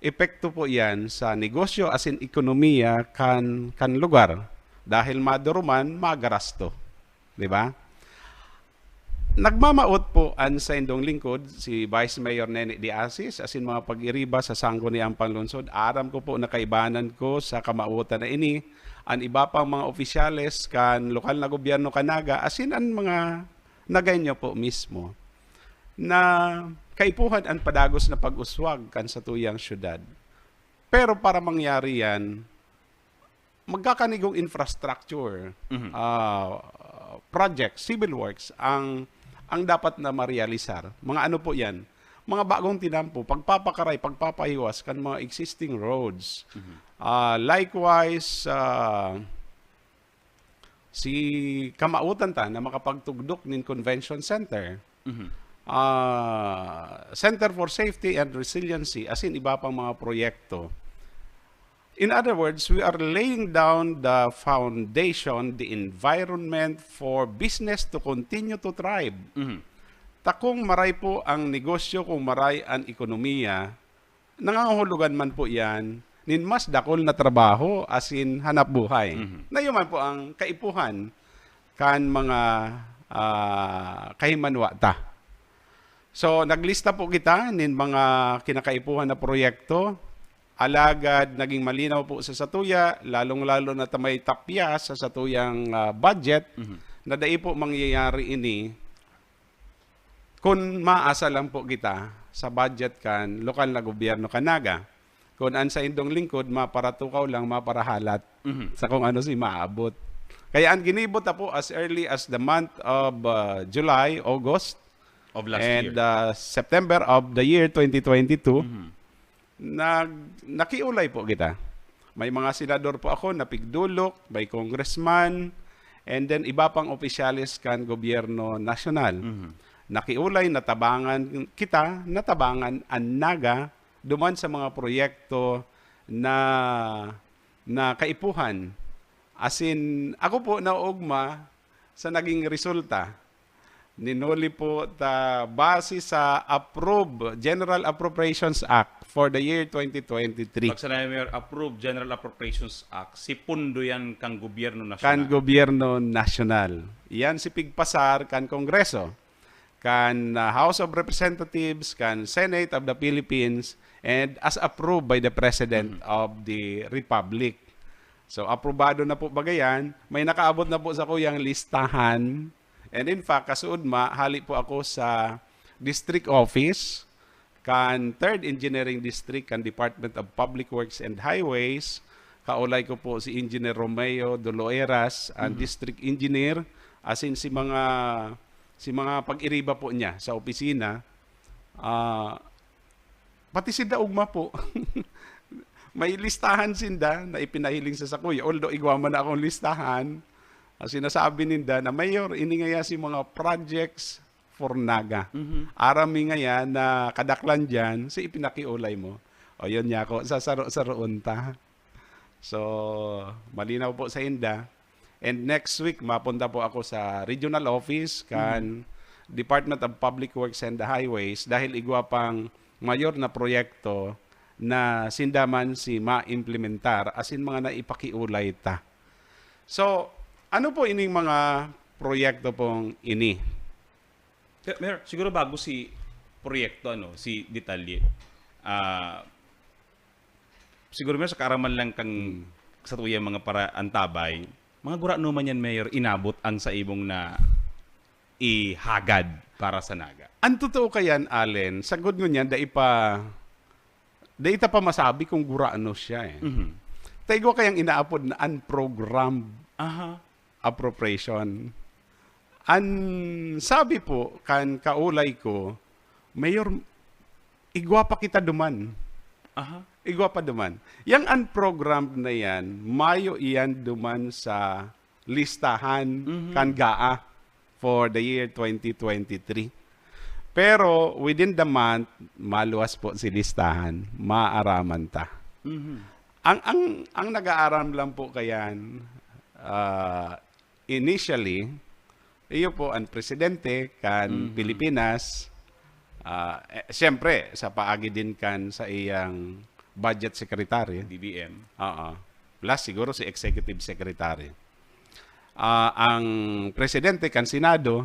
epekto po iyan sa negosyo asin ekonomiya kan, kan lugar. Dahil maduruman, magarasto. Di ba? Nagmamawot po an saindong lingkod, si Vice Mayor Nene de Asis, asin mga pag-iriba sa Sangguniang Panlungsod. Aram ko po na kaibanan ko sa kamawotan na ini an iba pang mga opisyales kan lokal na gobyerno kan Naga, asin an mga Nagueño po mismo, na kaipuhan an padagos na pag-uswag kan satuyang syudad. Pero para mangyari yan, magkakanigong infrastructure, Mhm. ah, project, civil works, ang, ang dapat na marealisar. Mga ano po yan? Mga bagong tinampo, pagpapakaray, pagpapahiwas kan mga existing roads. Mhm. Ah, likewise, ah, si kamawotan ta na makapagtugdok nin convention center, Mhm. ah, Center for Safety and Resiliency, asin iba pang mga proyekto. In other words, we are laying down the foundation, the environment for business to continue to thrive. Mhm. Ta kung maray po ang negosyo, kung maray an ekonomiya, nangangahulugan man po iyan nin mas dakul na trabaho asin hanapbuhay. Mhm. Na iyo man po ang kaipuhan kan mga, ah, kahimanwa ta. So, naglista po kita nin mga kinakaipuhan na proyekto, alagad naging malinaw po sa satuya, lalong-lalo na ta may tapya sa satuyang, ah, budget, Mhm. na dai po mangyayari ini kun maasa lang po kita sa budget kan lokal na gobyerno kan Naga. Kun an saindong lingkod, maparatukaw lang, maparahalat Mhm. sa kung ano si maabot. Kaya ang ginibo ta po as early as the month of, ah, July, August, Of last and, year. ah, September of the year twenty twenty-two, Mhm. nag-, nakiulay po kita. May mga senador po ako na pigdolok, may congressman, and then iba pang opisyales kan gobyerno nasyonal. Mhm. Nakiulay, natabangan kita, natabangan an Naga duman sa mga proyekto na, na kaipuhan. Asin, ako po naugma sa naging resulta. Ninuli po ta base sa approve, General Appropriations Act for the year twenty twenty-three. Pag sinabi, Mayor, approve General Appropriations Act, si pondo yan kan gobyerno Kan nasyonal. gobyerno nasyonal. Yan si pigpasar kan Kongreso, kan, ah, House of Representatives, kan Senate of the Philippines, and as approved by the President Mhm. of the Republic. So, aprobado na po baga yan. May nakaabot na po sa kuyang listahan. And in fact, kasuodma, hali po ako sa district office kan Third Engineering District kan Department of Public Works and Highways. Kaulay ko po si Engineer Romeo Doloeras, ang Mhm. district engineer, asin si mga, si mga pag-iriba po niya sa opisina. Ah, pati sinda ugma po. May listahan sinda na ipinahiling sa sakuya. Although igwa man na akong listahan, ah, sinasabi ninda na, "Mayor, ini ngaya si mga projects for Naga. Mhm. Aram mi ngayan na kadaklan diyan, si ipinakiulay mo. O, yun niya ako, sasaro-saroon ta. So, malinaw po sa inda. And next week, mapunta po ako sa regional office kan Mhm. Department of Public Works and Highways dahil igwa pang mayor na proyekto na sinda man si maimplementar, asin mga naipakiulay ta. So, ano po ining mga proyekto pong ini? Pero, Mayor, siguro bago si proyekto, ano, si detalye. Ah, siguro, Mayor, sa kaaraman lang kang Hmm. sa tuyang mga para antabay, mga gurano man yan, Mayor, inabot ang sa imong na ihagad para sa Naga? Ang totoo kayan, Allen, sagod ngunyan, dai pa, dai ta pa masabi kung gurano siya, eh. Mhm. Ta igwa kayang inaapod na unprogrammed Aha. appropriation. An sabi po kan kaulay ko, "Mayor, igwa pa kita duman." Aha. Igwa pa duman. Yang unprogrammed na yan, mayo iyan duman sa listahan Mhm. kan gaa for the year twenty twenty-three. Pero within the month, maluwas po si listahan, maaraman ta. Mhm. Ang, ang, ang nag-aaram lang po kayan, ah, initially, iyo po ang presidente kan Mhm. Pilipinas, ah, eh, siyempre, sa paagi din kan sa iyang budget secretary. D B M. Oo. Plus siguro si executive secretary. Ah, ang presidente kan Senado,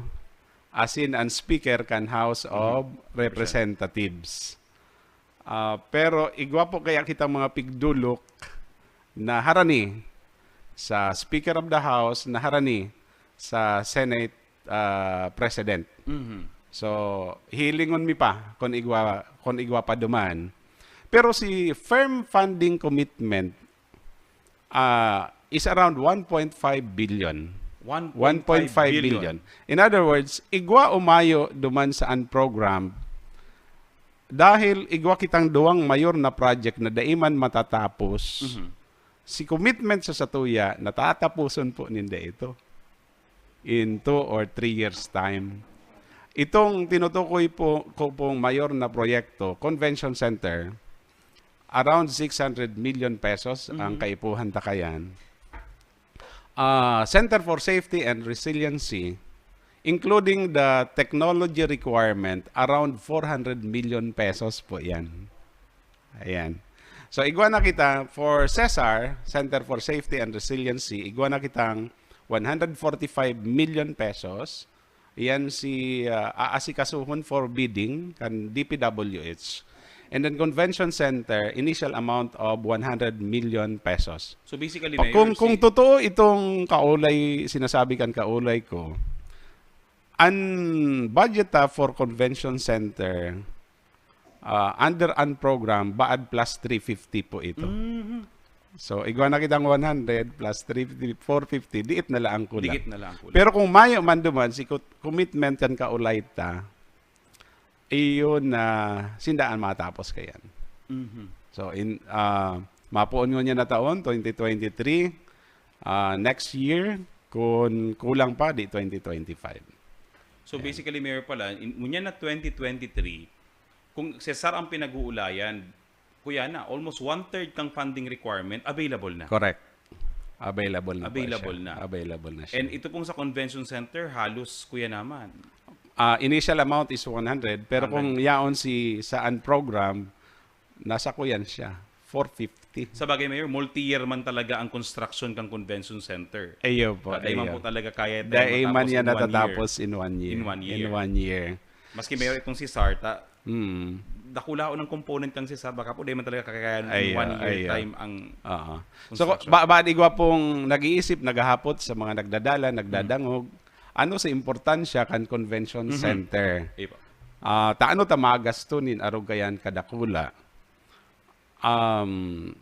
asin ang speaker kan House Mhm. of Representatives. Ah, pero igwa po kaya kitang mga pigdulok na harani sa Speaker of the House, na harani sa Senate, ah, President. Mhm. So, hilingon mi pa kung igwa, kung igwa pa duman. Pero si firm funding commitment, ah, is around one point five billion. One point five billion. One point five billion. In other words, igwa o mayo duman sa unprogrammed dahil igwa kitang duwang mayor na project na dai man matatapos. Mhm. Si commitment sa satuya, natatapuson po ninda ito in two or three years' time. Itong tinutukoy po, ko pong mayor na proyekto, Convention Center, around six hundred million pesos ang Mhm. kaipuhan ta kayan. Ah, Center for Safety and Resiliency, including the technology requirement, around four hundred million pesos po yan. Ayan. So, igwa na kita for CESAR, Center for Safety and Resiliency, igwa na kitang one hundred forty-five million pesos. Iyan si, ah, aasikasuhon for bidding kan D P W H. And then Convention Center, initial amount of one hundred million pesos. So, basically, Pa-, Mayor, kung, kung si totoo itong kaulay, sinasabi kan kaulay ko, ang budget ta for Convention Center, ah, under an program, baad plus three fifty po ito. Mhm. So, igwa na kitang one hundred plus three fifty, four fifty, diit na lang kulang. Diit na lang kulang. Pero kung mayo man duman, si kut-, commitment kan kaulay ta, iyon na sindaan matapos kayan. Mhm. So, in, ah, mapoon ngunyan na taon, twenty twenty-three, ah, next year, kung kulang pa, di twenty twenty-five. So, Ayan. Basically, Mayor pala, in, ngunyan na twenty twenty-three, kung CESAR ang pinag-uulayan, kuya na, almost one-third kang funding requirement, available na. Correct. Available na po Available siya. na. Available na siya. And ito pong sa Convention Center, halos, kuya naman. Ah, initial amount is one hundred, pero Hundred. kung yaon si saan program, nasa kuyan siya, four fifty. Sa bagay, Mayor, multi-year man talaga ang construction kang Convention Center. Iyo po, Dahil man iyo. po talaga kaya tayo Dahil man matapos yan in one year. natatapos in one year. In one year. In one year. Maski, Mayor, itong CESAR, ta-, Hmm. dakulaon ang component kang CESAR, baka po di man talaga kakayanin in Ayo, one year ayo. time ang Oo. So, construction. ba-, ba-, igwa pong nag-iisip, naghahapot sa mga nagdadala, nagdadangog, Hmm. ano sa importansya kan Convention Mhm. Center? Iyo po. Ah, ta ano ta magasto nin arog kayan kadakula? Um,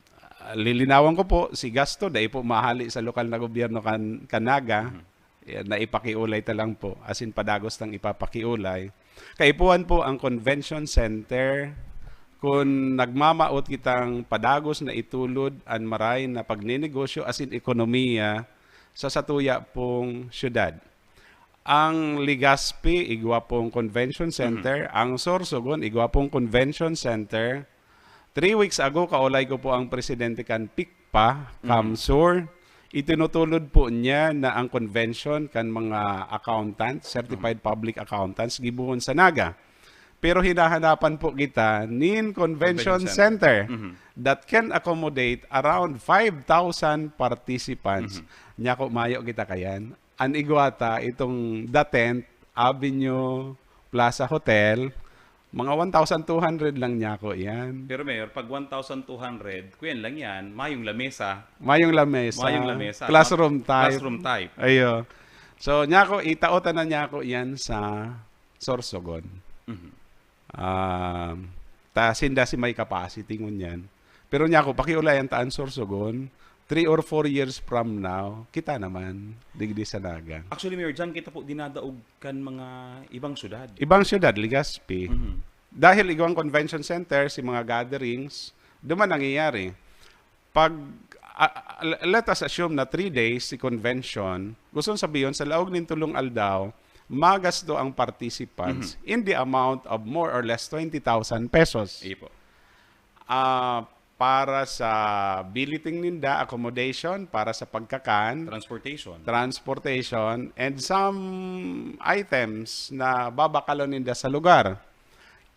lilinawan ko po, si gasto, dai po mahali sa lokal na gobyerno kan, kan Naga. Mhm. Eh, naipakiulay ta lang po, as in, padagos tang ipapakiulay. Kaipuhan po ang Convention Center, kun nagmamaot kitang padagos na itulod an maray na pagnenegosyo asin ekonomiya sa satuya pong syudad. Ang Legazpi, igwa pong convention center. Ang Sorsogon, igwa pong convention center. Three weeks ago, kaulay ko po ang presidente kan PICPA, CamSur. Itinutulod po niya na ang convention kan mga accountant, certified public accountants, gibohon sa Naga. Pero hinahanapan po kita nin convention Convention center. center Mhm. that can accommodate around five thousand participants. Mhm. Nyako, mayo kita kayan. An igwa ta, itong The Tent, Avenue, Plaza Hotel, mga one thousand two hundred lang nyako yan. Pero Mayor, pag one thousand two hundred, kuyan lang yan, mayong lamesa. Mayong lamesa. Mayong lamesa. Classroom type. Classroom type. Ayo. So, nyako, itao ta na nyako yan sa Sorsogon. Mhm. Ah, ta sinda si may capacity ngunyan. Pero nyako, pakiulayan ta an Sorsogon, three or four years from now, kita naman, digdi sa Naga. Actually, Mayor, dyan kita po dinadaog kan mga ibang syudad. Ibang syudad, Legazpi. Mhm. Dahil igwang convention center, si mga gatherings, duman nangyayari. Pag, ah, ah, let us assume na three days si convention, gusto sabihin, sa laog nin tulong aldaw, magasto ang participants Mhm. in the amount of more or less twenty thousand pesos. Iyo po. Ah, para sa billeting ninda, accommodation, para sa pagkakan, Transportation. transportation, and some items na babakalon ninda sa lugar.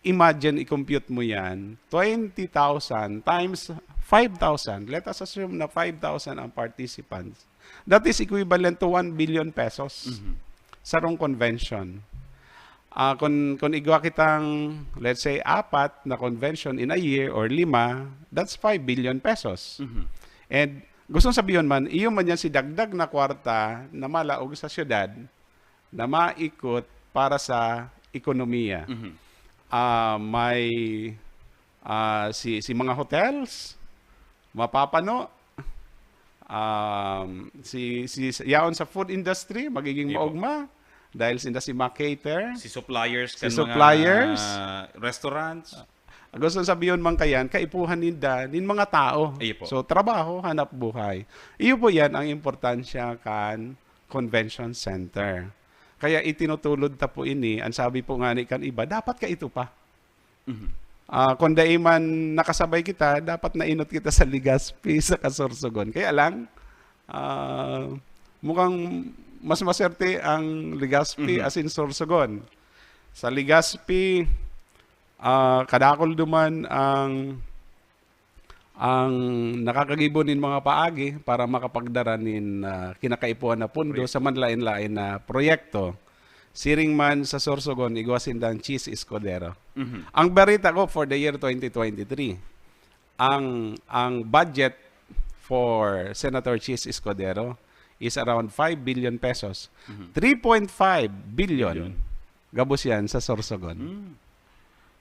Imagine, i-compute mo yan, twenty thousand times five thousand. Let us assume na five thousand ang participants. That is equivalent to one billion pesos Mhm. sarong convention. Ah, kun, kun igwa kitang, let's say, apat na convention in a year or lima, that's five billion pesos. Mhm. And gustong sabihin man, iyo man yan si dagdag na kwarta na malaog sa syudad na maikot para sa ekonomiya. Mhm. Ah, may, ah, si, si mga hotels, mapapano, um, si, si, yaon sa food industry, magiging Iyo po. maugma. Dahil sinda si ma-cater. Si suppliers Si kan mga suppliers. restaurants. Gusto sabihin man kayan, kaipuhan ninda, nin mga tao. Iyo po. So, trabaho, hanap buhay. Iyo po yan ang importansya kan convention center. Kaya itinutulod ta po ini, ang sabi po nga ni kan iba, dapat ka ito pa. Mhm. Ah, kung dai man nakasabay kita, dapat nainot kita sa Legazpi, sa Kasorsogon. Kaya lang, ah, mukhang mas maswerte ang Legazpi Mhm. asin Sorsogon. Sa Legazpi, ah, kadakul duman ang, ang nakakagibo nin mga paagi para makapagdara nin, ah, kinakaipuhan na pondo Proyekto. sa manlain-lain na proyekto. Siring man sa Sorsogon, igwa sindang Chiz Escudero. Mhm. Ang barita ko for the year twenty twenty-three, ang, ang budget for Senator Chiz Escudero is around five billion pesos. Mhm. Three point five billion. Billion. Gabos yan sa Sorsogon. Mm.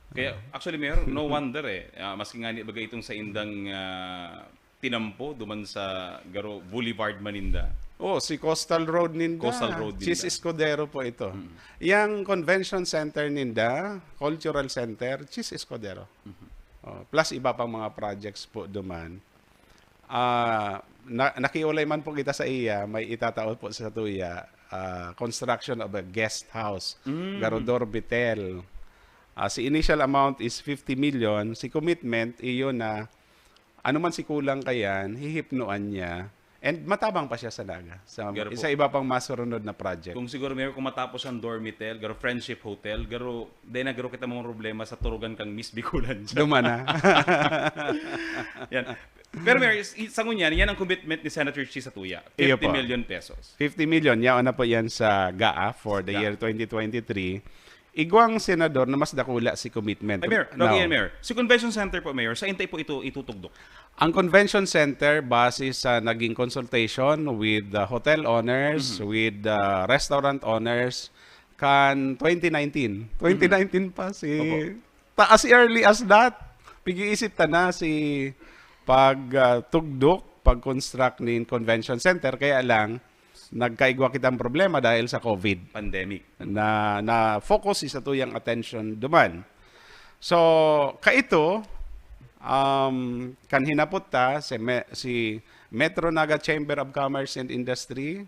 Kaya, actually, Mayor, no wonder eh. Ah, maski nga ni baga itong sa indang, ah, tinampo, duman sa garo Boulevard Maninda. Oh, si Coastal Road ninda. Coastal Road Chiz ninda. Escudero po ito. Mm. Yang convention center ninda, cultural center, Chiz Escudero. Mhm. Oh, plus iba pang mga projects po duman. Ah, na, nakiulay man po kita sa iya, may itatao po sa tuya, ah, construction of a guest house, Mm. garo Dormitel. Ah, si initial amount is fifty million, si commitment, iyo na, ano man si kulang kayan, hihipnoan niya. And matabang pa siya sa Naga, sa, Garo po. sa iba pang masurunod na project. Kung siguro, Mayor, kung matapos ang Dormitel, garo Friendship Hotel, garo, di na garo kita mga problema sa turugan kang Miss Bicolandia. Duman na. Yan. Pero, Mayor, is, is, sa ngunyan, yan ang commitment ni Senator Chiz sa tuya. Iyo po. Fifty million pesos. Fifty million, yaon na po yan sa gaa for the Ga. year twenty twenty-three. Igwang senador na mas dakula si commitment. Ay, Mayor, Now, Rocky and Mayor, si Convention Center po, Mayor, sa intay po ito itutugdok? Ang Convention Center, base sa naging consultation with the hotel owners, Mhm. with the restaurant owners, kan twenty nineteen. Twenty nineteen pa si Opo. Ta, as early as that, pig-iisip ta na si pag, ah, tugdok, pag-construct nin convention center. Kaya lang, nagkaigwa kitang problema dahil sa COVID. Pandemic. Na, na focus sa tuyang attention duman. So, kaito, um, kan hinapot ta, si Me-, si Metro Naga Chamber of Commerce and Industry,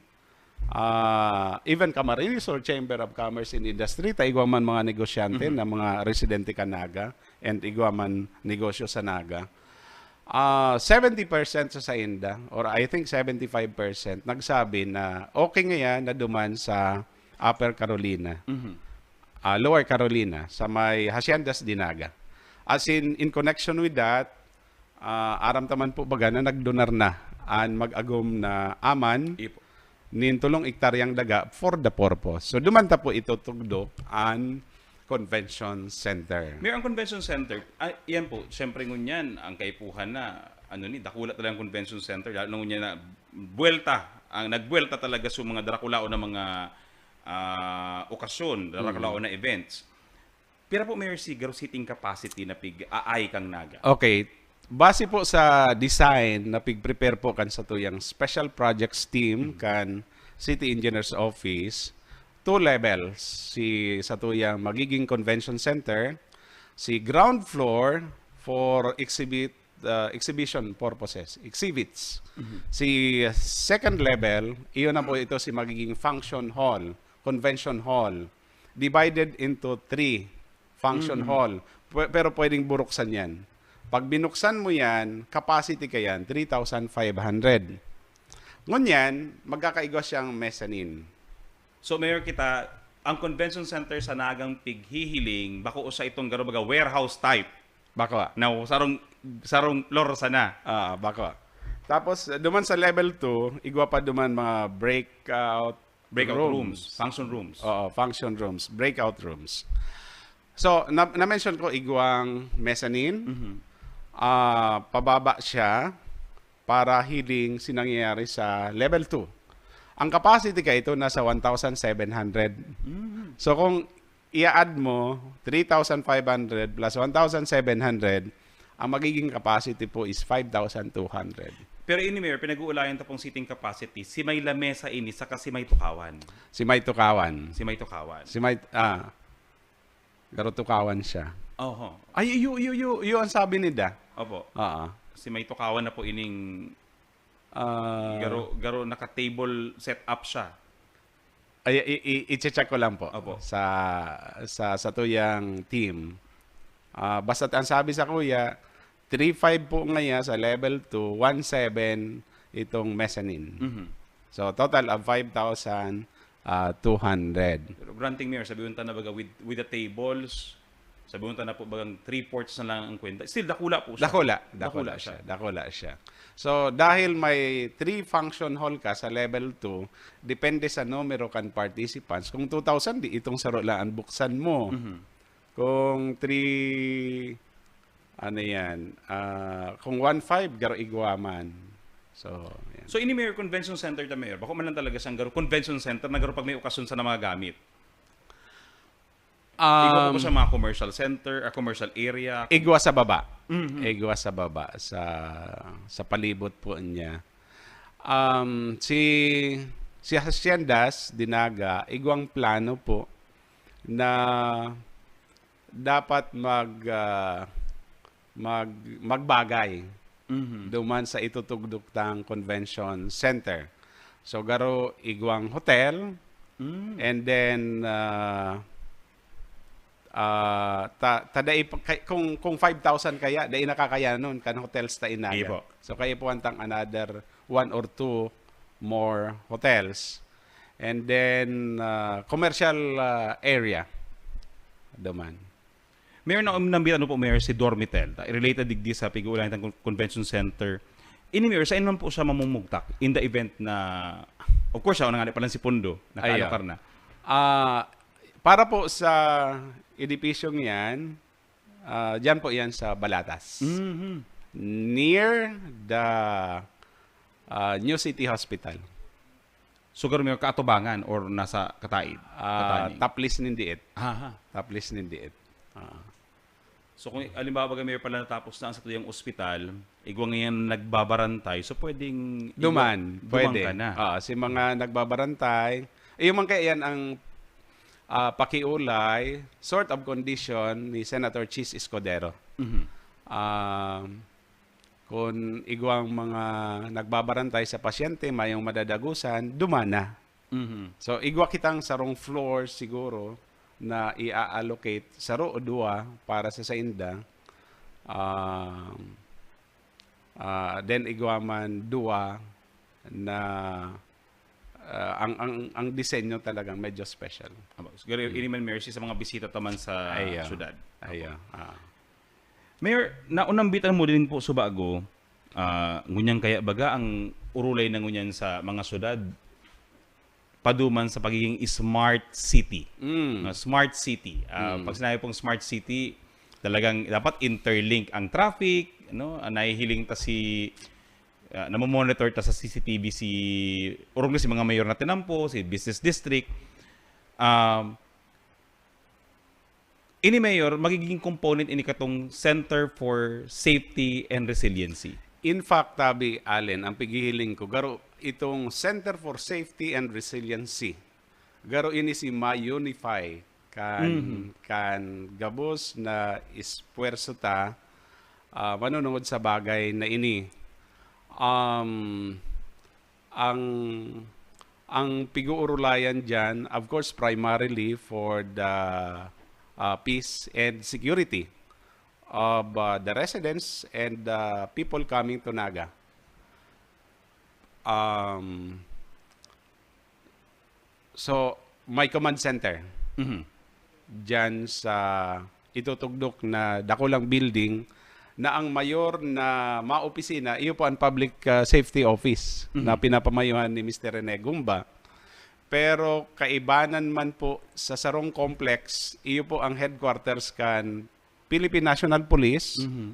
Ah, even Camarines Sur Chamber of Commerce and Industry, ta igwa man mga negosyante na mga residente kan Naga and igwa man negosyo sa Naga. Ah, seventy percent sa sainda, or I think seventy-five percent, nagsabi na okay ngayan na duman sa Upper Carolina, ah, Lower Carolina, sa may Haciendas de Naga. As in, in connection with that, ah, aram ta man po baga na nagdonar na an mag-agom na aman Ipo. Nin tolong ektaryang daga for the purpose. So, duman ta po itutugdok an convention center. Mayor, ang convention center, ah, yan po, siyempre ngunyan, ang kaipuhan na, ano ni, dakula talaga ang convention center, lalo na ngunyan na buwelta, ang nagbuwelta talaga sa mga darakulaon na mga ah, okasyon, darakulaon na events. Pira po, Mayor, si garo seating capacity na pig-aay kang Naga? Okay. Base po sa design na pig-prepare po kan satuyang special projects team kan City Engineers Office, two levels si satuyang magiging convention center, si ground floor for exhibit, ah, exhibition purposes, exhibits. Si second level, iyon na po ito si magiging function hall, convention hall, divided into three function hall. Pwe- pero pwedeng buruksan yan. Pag binuksan mo yan, capacity ka yan, three thousand five hundred. Ngunyan, magkakaigwa siyang mezzanine. So, Mayor, kita, ang convention center sa Nagang pighihiling, bako sa itong garo baga warehouse type. Bako, ah. Now, sarong, sarong floor sana. Ah, bako. Tapos, duman sa level two, igwa pa duman mga breakout Breakout rooms. Rooms, function rooms. Oo, function rooms, breakout rooms. So, na, na-mention ko igwang mezzanine. Mhm. Ah, pababa siya para hiling sinangyayari sa level two. Ang capacity ka ito nasa one thousand seven hundred. Mhm. So, kung i-add mo, three thousand five hundred plus one thousand seven hundred, ang magiging capacity po is five thousand two hundred. Pero ini, Mayor, pinag-uulayan ta pong seating capacity, si may lamesa ini, saka si may tukawan. Si may tukawan. Si may tukawan. Si may, ah, garo tukawan siya. Oho. Ay, iyo, iyo, iyo, iyo ang sabi ni Da. Opo. Oo. Si may tukawan na po ining Ah, garo, garo naka-table set up siya. Ay, i, i, i-check ko lang po Opo. sa, sa, sa tuyang team. Ah, basta ang sabi sa kuya, three five po ngayon sa level two, one seven itong mezzanine. Mhm. So, total of five thousand, ah, two hundred. Pero granting, Mayor, sabi unta na baga with, with the tables, sabi unta na po bagang three-fourths na lang ang kwenta. Still, dakula po siya. Dakula, dakula siya, dakula siya. So, dahil may three function hall ka sa level two, depende sa numero kan participants. Kung two thousand, di itong saro lang ang buksan mo. Mhm. Kung three, ano yan, ah, kung one five, garo igwa man. So, yan. So, ini Mayor Convention Center ta, Mayor, bako man lang talaga siyang garo convention center na garo pag may okasyon sa mga gamit. Igwa po Um, siya mga commercial center, ah, commercial area. Igwa sa baba. Mhm. Igwa sa baba, sa, sa palibot po niya. Um, si, si Haciendas, Dinaga, igwang plano po na dapat mag, ah, mag, magbagay Mhm. duman sa itutugdok tang convention center. So, garo igwang hotel, Mm. and then, ah, ah, ta, ta dai pa, kay, kung, kung five thousand kaya, dai na kakayanon kan hotels ta in Naga. Ibo. So, kaipuhan tang another one or two more hotels. And then, ah, commercial, ah, area. Duman. Mayor, na, nambitan mo po, Mayor, si Dormitel. Ta, related digdi sa pag-uulayan ng con-, convention center. Ini, Mayor, saan man po siya mamumugtak in the event na, of course, siya, nangali pa lang si Pondo, Ayo. nakaano ka na. Ah, para po sa edipisyong yan, ah, dyan po yan sa Balatas. Mhm. Near the, ah, New City Hospital. So, garo, Mayor, kaatubangan or nasa kataid? Ah, Kataning? Taplis nin diit. Aha. Taplis nin diit. Ah. So, kung halimbawa, baga, Mayor, pala natapos na ang satuyang ospital, igwa ngayon nagbabarantay, so pwedeng igwa, Duman, duman pwede. ka na. Ah, si mga nagbabarantay, eh, yung mga kaya yan ang, ah, pakiulay, sort of condition ni Senator Chiz Escudero. Mhm. Um, kung igwang mga nagbabarantay sa pasyente, mayong madadagusan, duman na. Mhm. So, igwa kitang sarong floor siguro na i-allocate, saro o duwa para sa sainda. Um, ah, then igwa man duwa na, ah, ang, ang, ang disenyo talagang medyo special. Aba, siguro, Hmm. ini man, Mayor, sa mga bisita ta man sa Ayo. Syudad. Ayo, ah. Mayor, naunambitan mo din po sa bago, ah, ngunyan kaya baga ang urulay na ngunyan sa mga syudad, paduman sa pagiging smart city. Mm. No, smart city. Ah, Mm. pag sinabi pong smart city, talagang dapat interlink ang traffic, no? Ah, nahihiling ta si, ah, namomonitor ta sa C C T V si, orog na si mga mayor na tinampo, si business district. Um, ini, Mayor, magiging component ini katong Center for Safety and Resiliency. In fact, tabi, Allen, ang pighihiling ko, garo itong Center for Safety and Resiliency, garo ini si ma-unify kan, Mhm. kan gabos na esfuerso ta, ah, manunungod sa bagay na ini. Um, ang, ang pig-uurulayan diyan, of course, primarily for the, ah, peace and security of, ah, the residents and the people coming to Naga. Um, so, may command center Mhm. diyan sa itutugdok na dakulang building na ang mayor na maopisina, iyo po ang Public, ah, Safety Office Mhm. na pinapamayuhan ni Mister Rene Gumba. Pero kaibanan man po sa sarong complex, iyo po ang headquarters kan Philippine National Police. Mhm.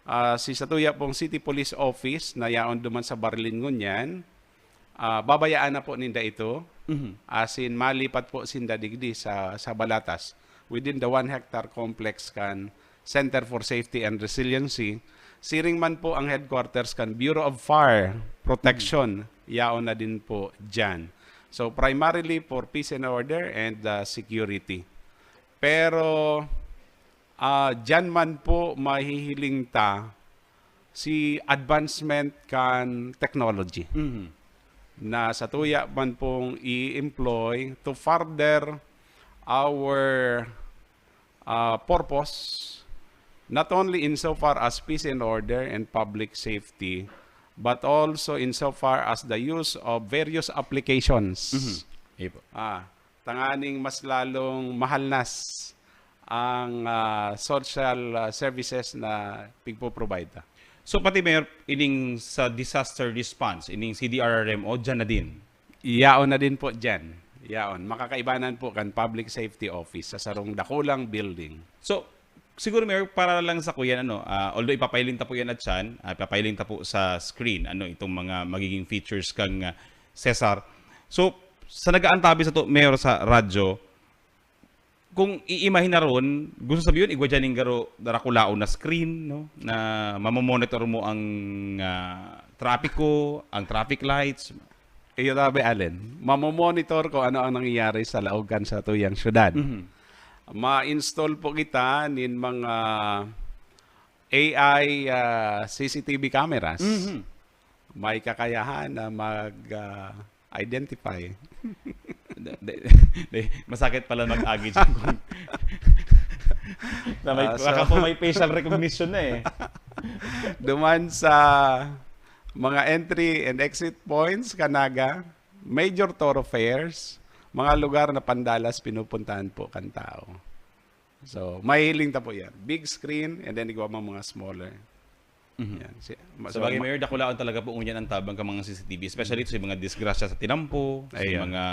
Ah, si satuya pong City Police Office na yaon duman sa Barlin ngunyan, ah, babayaan na po ninda ito. Mhm. Asin malipat po sinda digdi sa, sa Balatas, within the one hectare complex kan Center for Safety and Resiliency. Siring man po ang headquarters kan Bureau of Fire Protection, yaon na din po diyan. So, primarily for peace and order and, ah, security. Pero, ah, diyan man po mahihiling ta si advancement kan technology Mhm. na satuya man pong i-employ to further our, ah, purpose, not only insofar as peace and order and public safety, but also insofar as the use of various applications. Mhm. Iyo po. Ah, tanganing mas lalong mahalnas ang, ah, social, ah, services na pigpo-provide ta. So, pati, Mayor, ining sa disaster response, ining C D R R M O, diyan na din? Yaon na din po diyan. Yaon. Makakaibanan po kan Public Safety Office sa sarong dakulang building. So, siguro, Mayor, para lang sa kuyan, ano, ah, although ipapahiling ta po yan at siyan, ah, ipapahiling ta po sa screen, ano, itong mga magiging features kang, ah, Cesar. So, sa nag-aantabi sa to, Mayor, sa radyo, kung iimahinaron, gusto sabihin, igwa dyan yung garo, darakulaon na screen, no? Na mamomonitor mo ang, ah, trapiko, ang traffic lights. Iyo tabi, Allen. Mamomonitor kung ano ang nangyayari sa laog kan satuyang syudad. Mhm. Ma-install po kita nin mga A I, ah, C C T V cameras. Mhm. May kakayahan na mag, ah, identify. Da-, da-, da-, masakit pala mag-agi dyan kung na may, Ah, so baka po may facial recognition na eh. Duman sa mga entry and exit points kan Naga, major thoroughfares, mga lugar na pandalas pinupuntahan po kan tao. So, mahihiling ta po yan. Big screen, and then igwa mang mga smaller. Mhm. Yan. Si, ma-, so, Sabagay, ma- Mayor, dakulaon talaga po ngunyan ang tabang kan mga C C T V, especially ito sa mga disgrasya sa tinampo, sa Ayun. mga,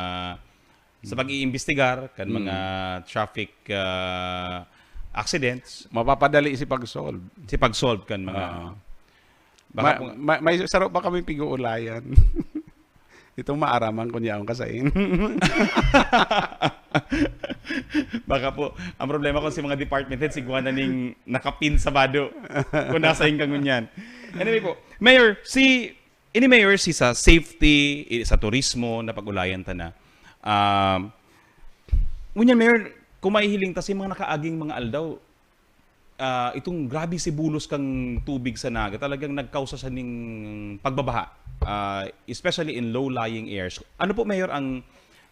sa pag-iimbestigar, kan Mm. mga traffic, ah, accidents. Mapapadali si pag-solve. Si pag-solve kan mga Oo. Baka Ma-, po ma-, may saro pa kami pig-uulayan. Itong maaraman kun yaon ka sain. Baka po, ang problema kung si mga department head, sigwa na ning nakapin sa bado kung nasain ka ngunyan. Anyway po, Mayor, si, ini Mayor, si sa safety, i-, sa turismo, napag-ulayan ta na. Um, ngunyan, Mayor, kung mahihiling ta, si mga nakaaging mga aldaw, ah, itong grabe sibulos kang tubig sa Naga, talagang nagkausa siya ning pagbabaha, ah, especially in low-lying areas. Ano po, Mayor, ang,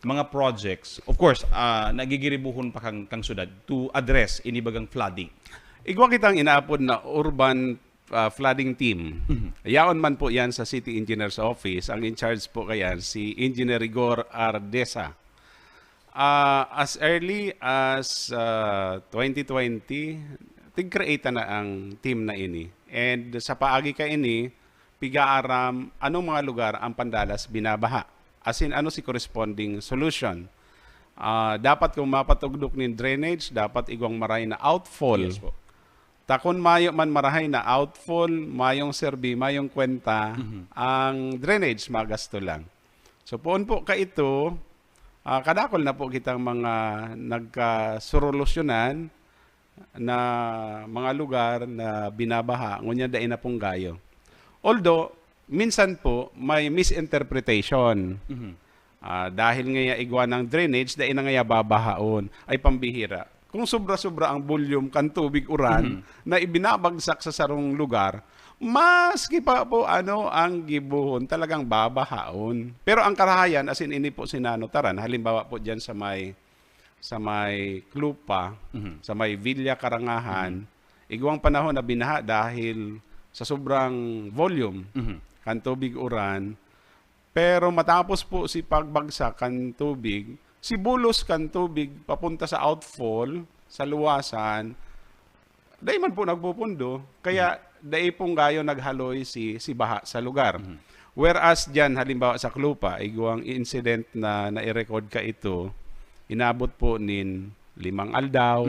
mga projects, of course, ah, nagigiribuhon pa kang, kang syudad to address ini bagang flooding? Igwa kitang inaapod na urban ah, flooding team. Yaon man po yan sa City Engineer's Office. Ang in charge po kayan si Engineer Rigor Ardesa. Ah, as early as ah, twenty twenty, tig-create na ang team na ini. And sa paagi ka ini, pigaaram anong mga lugar ang pandalas binabaha. As in, ano si corresponding solution. Ah, dapat kung mapatugdok nin drainage, dapat igwang maray na outfall. Yes po. Ta kun mayo man marahay na outfall, mayong serbi, mayong kwenta, ang drainage magasto lang. So poon po kaito, ah, kadakol na po kitang mga nagkasurolusyonan na mga lugar na binabaha, ngunyan dai na pong gayo. Although, minsan po may misinterpretation. Ah, dahil ngaya igwa ng drainage, dai na ngaya babahaon. Ay pambihira. Kung sobra-sobra ang volume kan tubig uran na ibinabagsak sa sarong lugar, maski pa po ano ang gibohon, talagang babahaon. Pero ang karahayan, as in, ini po sinanotaran, halimbawa po diyan sa may sa may Clupa, sa may Villa Karangahan, igwang panahon na binaha dahil sa sobrang volume kan tubig uran. Pero matapos po si pagbagsak kan tubig, si bulos kan tubig papunta sa outfall, sa luwasan, dai man po nagpupundo, kaya dai pong gayo naghaloy si, si baha sa lugar. Whereas diyan, halimbawa sa Clupa, igwang incident na nai-record ka ito, inabot po nin limang aldaw,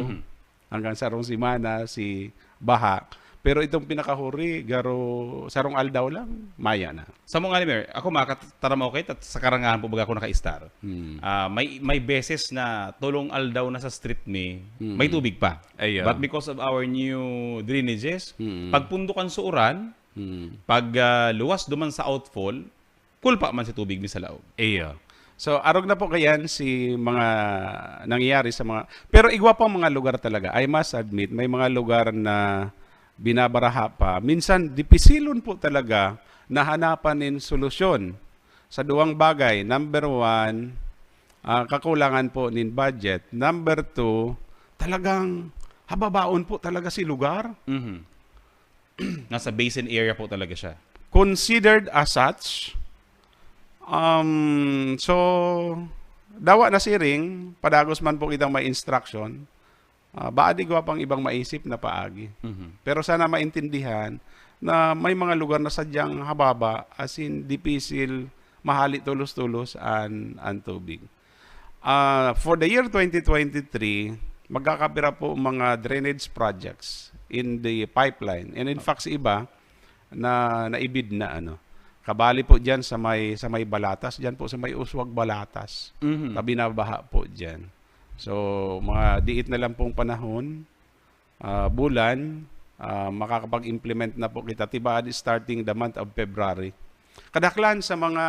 hanggang sarong semana si baha. Pero itong pinakahuri, garo sarong aldaw lang, maya na. Sa mga ni Mayor, ako makataramaw kayo at sa Karangahan po baga ako naka-star. Ah, may may beses na tolong aldaw na sa street mi, may tubig pa. Ayun. But because of our new drainages, Mm. pagpundukan sa uran, Hmm. pag ah, luwas duman sa outfall, kulpa man si tubig mi sa laog. Iyo. So, arog na po kayan si mga nangyayari sa mga, pero igwa pang mga lugar talaga. I must admit, may mga lugar na binabaraha pa. Minsan, dipisilon po talaga na hanapan nin solusyon sa duwang bagay. Number one, ah, kakulangan po nin budget. Number two, talagang hababaon po talaga si lugar. Mhm. Nasa basin area po talaga siya. Considered as such. Um, so, dawa na siring, padagos man po kitang may instruction, ah, baad igwa pang ibang maisip na paagi. Mhm. Pero sana maintindihan na may mga lugar na sadyang hababa, as in, dipisil, mahali tolos-tolos an, an tubig. Ah, for the year twenty twenty-three, magkakapira po mga drainage projects in the pipeline. And in fact, sa iba, na naibid na, ano. Kabali po diyan sa may, sa may Balatas, diyan po sa may Uswag Balatas. Mhm. Tabi na baha po diyan. So, mga diit na lang pong panahon, ah, bulan, ah, makakapag-implement na po kita tibaad starting the month of February. Kadaklan sa mga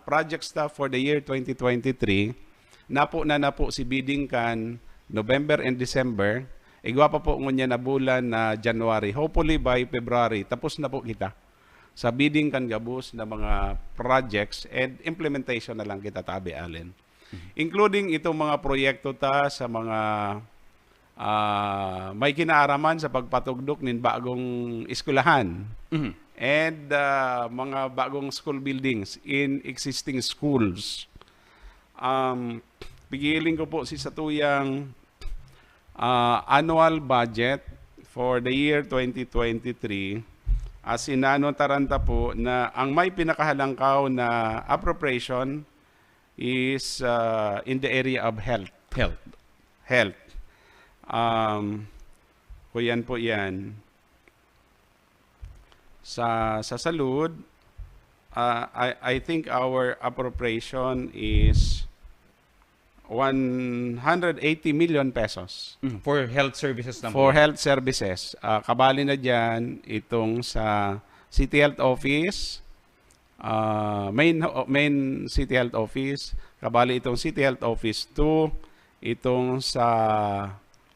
projects ta for the year twenty twenty-three, napo na na po si bidding kan November and December. Igwa pa po ngunyan na bulan na January. Hopefully by February, tapos na po kita sa bidding kan gabos na mga projects and implementation na lang kita, tabi, Allen. Including itong mga proyekto ta sa mga, ah, may kinaaraman sa pagpatugdok nin bagong eskwelahan Mhm. and, ah, mga bagong school buildings in existing schools. Um, pigiling ko po si satuyang, ah, annual budget for the year twenty twenty-three. As in, ano, taranta po na ang may pinakahalangkaw na appropriation is, ah, in the area of health. Health. Health. Um, kuyan po yan. Sa, sa salud, ah, I, I think our appropriation is one hundred eighty million pesos. Mm, for health services lang For po. Health services. Ah, kabali na dyan itong sa City Health Office, ah, main, main City Health Office, kabali itong City Health Office two, itong sa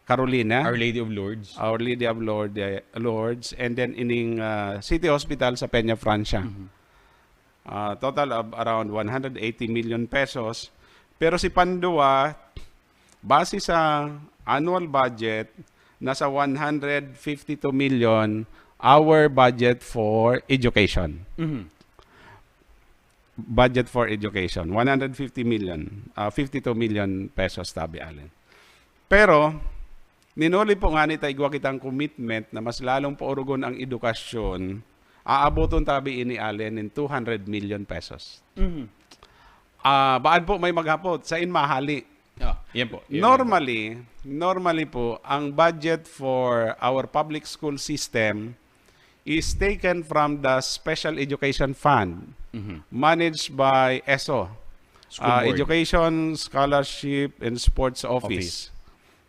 Carolina, Our Lady of Lourdes. Our Lady of Lourdes, Lourdes, and then ining ah, City Hospital sa Peña Francia. Mhm. Ah, total of around one hundred eighty million pesos. Pero si pandua, base sa annual budget, nasa one hundred fifty-two million our budget for education. Mhm. Budget for education, one hundred fifty million, ah, fifty-two million pesos, tabi Allen. Pero, ninuli po nga ni ta igwa kitang commitment na mas lalong paurugon ang edukasyon, aaboton tabi ini, Allen, nin two hundred million pesos. Mhm. Ah, baan po may maghapot? Sain mahali? Ah, yan po. Yan, Normally, normally po, ang budget for our public school system is taken from the Special Education Fund Mhm. managed by ESSO, School uh, board. Education, Scholarship, and Sports Office. Office.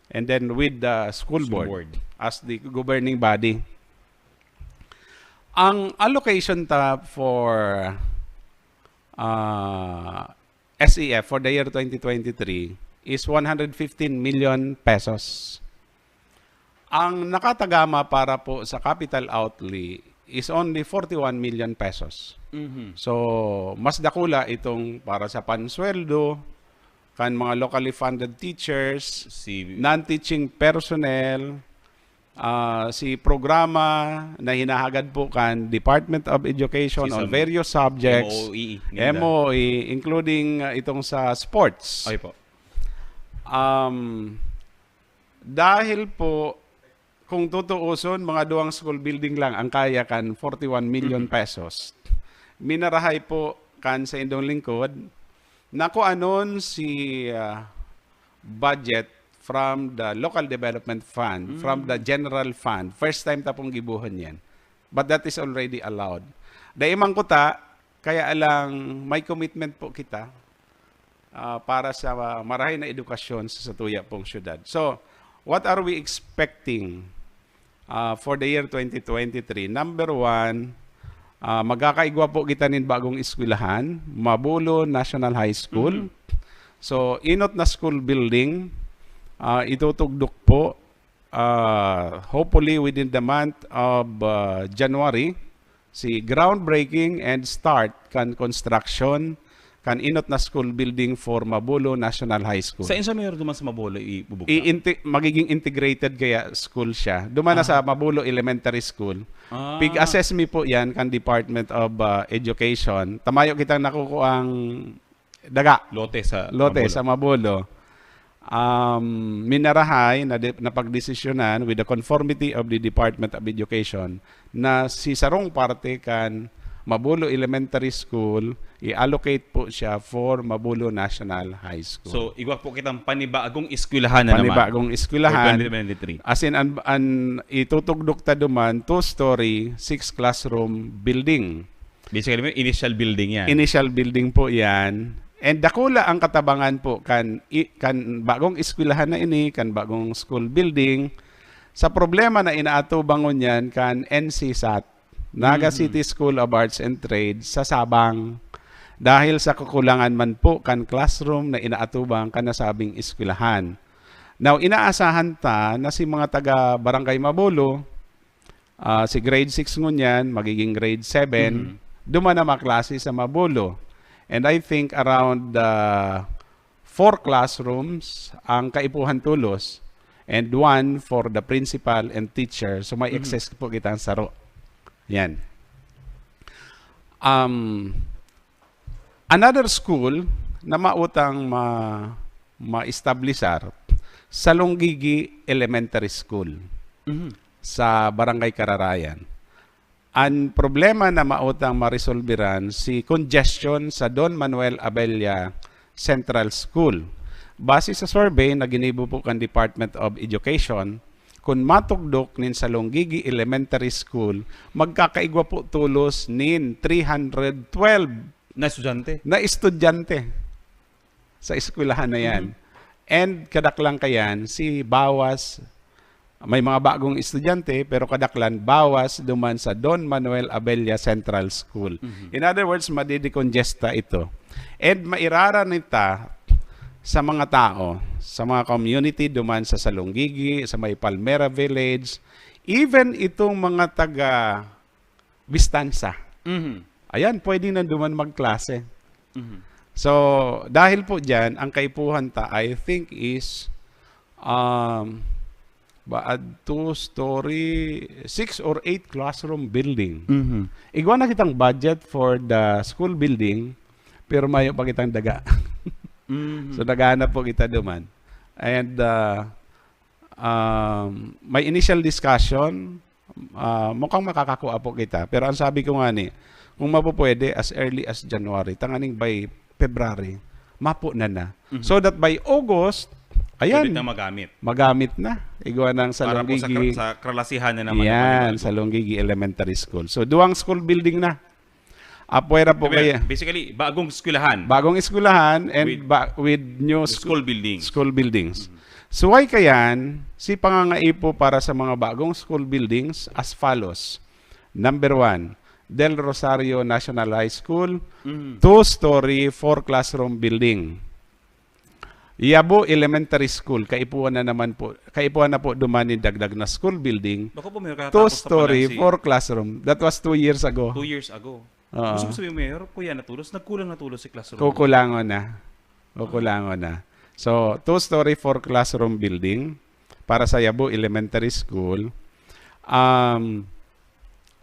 And then with the school, School board, board. as the governing body. Ang allocation ta for uh, S E F for the year twenty twenty-three is one hundred fifteen million pesos. Ang nakatagama para po sa capital outlay is only forty-one million pesos. Mhm. So, mas dakula itong para sa pansweldo kan mga locally funded teachers, Si non-teaching personnel, ah, si programa na hinahagad po kan Department of Education Si on sa various subjects, M O E, ninda. M O E, including, ah, itong sa sports. Okay po. Um, dahil po, kung tutuuson, mga duwang school building lang ang kaya kan forty-one million Mhm. pesos. Minarahay po kan sa indong lingkod na kuanon si ah, budget from the Local Development Fund, from the General Fund. First time ta pong gibuhon yan. But that is already allowed. Dai man kuta, kaya lang may commitment po kita ah, para sa marahay na edukasyon sa satuya pong syudad. So, what are we expecting ah, for the year twenty twenty-three? Number one, ah, magkakaigwa po kita nin bagong eskwelahan, Mabulo National High School. Mhm. So, inot na school building, ah, itutugdok po, ah, hopefully within the month of ah, January, si groundbreaking and start kan construction kan inot na school building for Mabulo National High School. Sa insa mayor duman sa Mabulo ibubugtak? I-inte- magiging integrated kaya school siya. Duman na Ah. sa Mabulo Elementary School. Ah. Pig-assess mi po yan kan Department of ah, Education. Tamayo kitang nakukuang daga. Lote sa Lote Mabulo. sa Mabulo. Um, minarahay na di- napagdesisyonan with the conformity of the Department of Education na si sarong parte kan Mabulo Elementary School, i-allocate po siya for Mabulo National High School. So, igwa po kitang panibagong eskwelahan na naman. Panibagong eskwelahan. For twenty twenty-three. As in, an, an, itutugdok ta duman, two-story, six-classroom building. Basically, may initial building yan. Initial building po yan. And dakula ang katabangan po kan, i, kan bagong eskwelahan na ini, kan bagong school building. Sa problema na inaatubang ngunyan kan N C SAT, Naga Mhm. City School of Arts and Trade sa Sabang. Dahil sa kakulangan man po kan classroom na inaatubang kan nasabing eskwelahan. Now, inaasahan ta na si mga taga Barangay Mabulo, ah, si grade six ngunyan, magiging grade seven, Mhm. duman na maklase sa Mabulo. And I think around ah, four classrooms ang kaipuhan tulos and one for the principal and teacher. So may Mhm. excess po kitang saro. Yan. Um, another school na mautang ma maestablisar, Salonggigi Elementary School Mhm. sa Barangay Kararayan. An problema na mautang maresolberan si congestion sa Don Manuel Abella Central School. Base sa survey na ginibo po kan Department of Education, kun matugdok nin Salonggigi Elementary School, magkakaigwa po tulos nin three hundred twelve Na estudyante. na estudyante sa eskwelahan na yan. Mhm. And kadaklan kayan, si bawas, may mga bagong estudyante, pero kadaklan bawas duman sa Don Manuel Abella Central School. Mhm. In other words, madidecongesta ito. And mairara nita sa mga tao, sa mga community duman sa Salonggigi, sa may Palmera Village, even itong mga taga Vistanza. Mhm. Ayan, pwede na duman magklase. Mhm. So, dahil po dyan, ang kaipuhan ta, I think, is, um, baad two-story, six or eight classroom building. Mhm. Igwa na kitang budget for the school building, pero mayo pa kitang daga. Mhm. So, naghahanap po kita duman. And uh, um, may initial discussion, uh, mukhang makakakua po kita. Pero ang sabi ko nga ni, kung mapupwede, as early as January, tanganing by February, mapo na na. Mhm. So that by August, ayan, Pwede na magamit. magamit na. Igwa ng Para po sa, Salonggigi. kra- sa kralasihan na naman. Yan, Naman. Salonggigi Elementary School. So, duwang school building na. Apwera po Kaya, kaya. Basically, bagong eskwelahan. Bagong eskwelahan and With ba- with new The sc- school building. school buildings. So, why kayan, si pangangaipo para sa mga bagong school buildings as follows. Number one, Del Rosario National High School, Mhm. two-story, four-classroom building. Yabo Elementary School, kaipuhan na naman po, kaipuhan na po duman nin dagdag na school building, Bako po may katatapos sa two-story, pala si- four classroom. That was two years ago. Two years ago. Oo. Gusto mo sabihin, Mayor, kuya na tulos, nagkulang na tulos si classroom. Kukulangon na. Kukulangon na. So, two-story, four-classroom building para sa Yabo Elementary School. Um,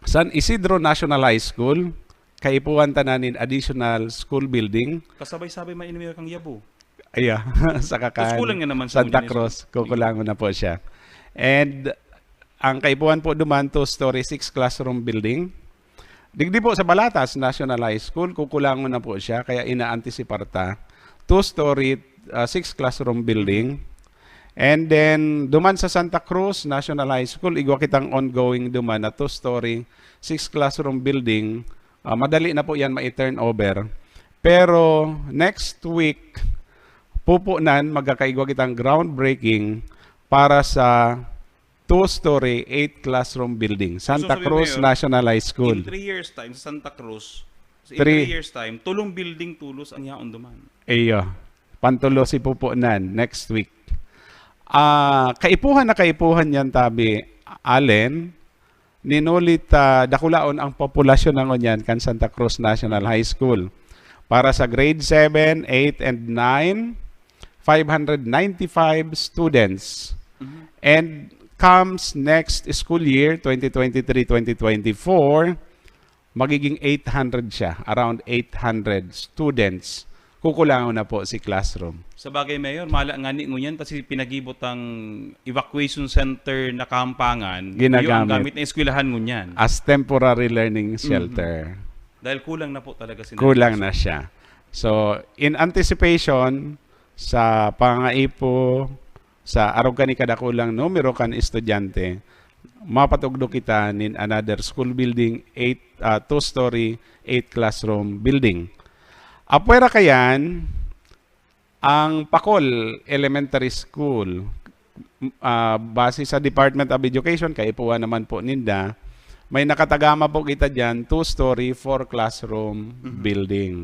San Isidro National High School, kaipuhan ta na nin additional school building. Kasabay-sabay man ini, Mayor, kang Yabo. Iya, sa kakan. Tapos kulang nga naman sa Santa Union Cruz, kukulangon na po siya. And ang kaipuhan po duman, two-story, six-classroom building. Digdi po sa Balatas National High School, kukulangon na po siya, kaya inaantisipar ta. Two-story, uh, six-classroom building. And then, duman sa Santa Cruz National High School, igwa kitang ongoing duman na two-story, six-classroom building. Ah, madali na po yan mai-turnover. Pero next week, pupunan, magkakaigwa kitang groundbreaking para sa two-story, eight-classroom building. Santa Gusto sabihin, Cruz Mayor, National High School. In three years time, sa Santa Cruz, sa in Three. three years time, tulong building tulos ang yaon duman. Iyo. Pantulo si pupunan next week. Ah, kaipuhan na kaipuhan yan, tabi, Allen, ninulit, ah, dakulaon ang populasyon na ngunyan kan Santa Cruz National High School. Para sa grade seven, eight, and nine, five hundred ninety-five students. Mhm. And comes next school year, twenty twenty-three, twenty twenty-four, magiging eight hundred siya, around eight hundred students. Kukulangon na po si classroom. Sa bagay, Mayor, mala nga ni ngunyan, kasi pinagibot ang evacuation center na Kahampangan, Ginagamit. Iyo ang gamit na eskwelahan ngunyan. As temporary learning shelter. Dahil kulang na po talaga si Kulang na siya. So, in anticipation sa pangaipo, sa arog kan ika dakulang numero kan estudyante, mapatugdo kita nin another school building, eight, ah, two-story, eight classroom building. Apwera kayan, ang Pacol Elementary School, ah, base sa Department of Education, kaipuhan naman po ninda, may nakatagama po kita dyan, two-story, four-classroom Mhm. building.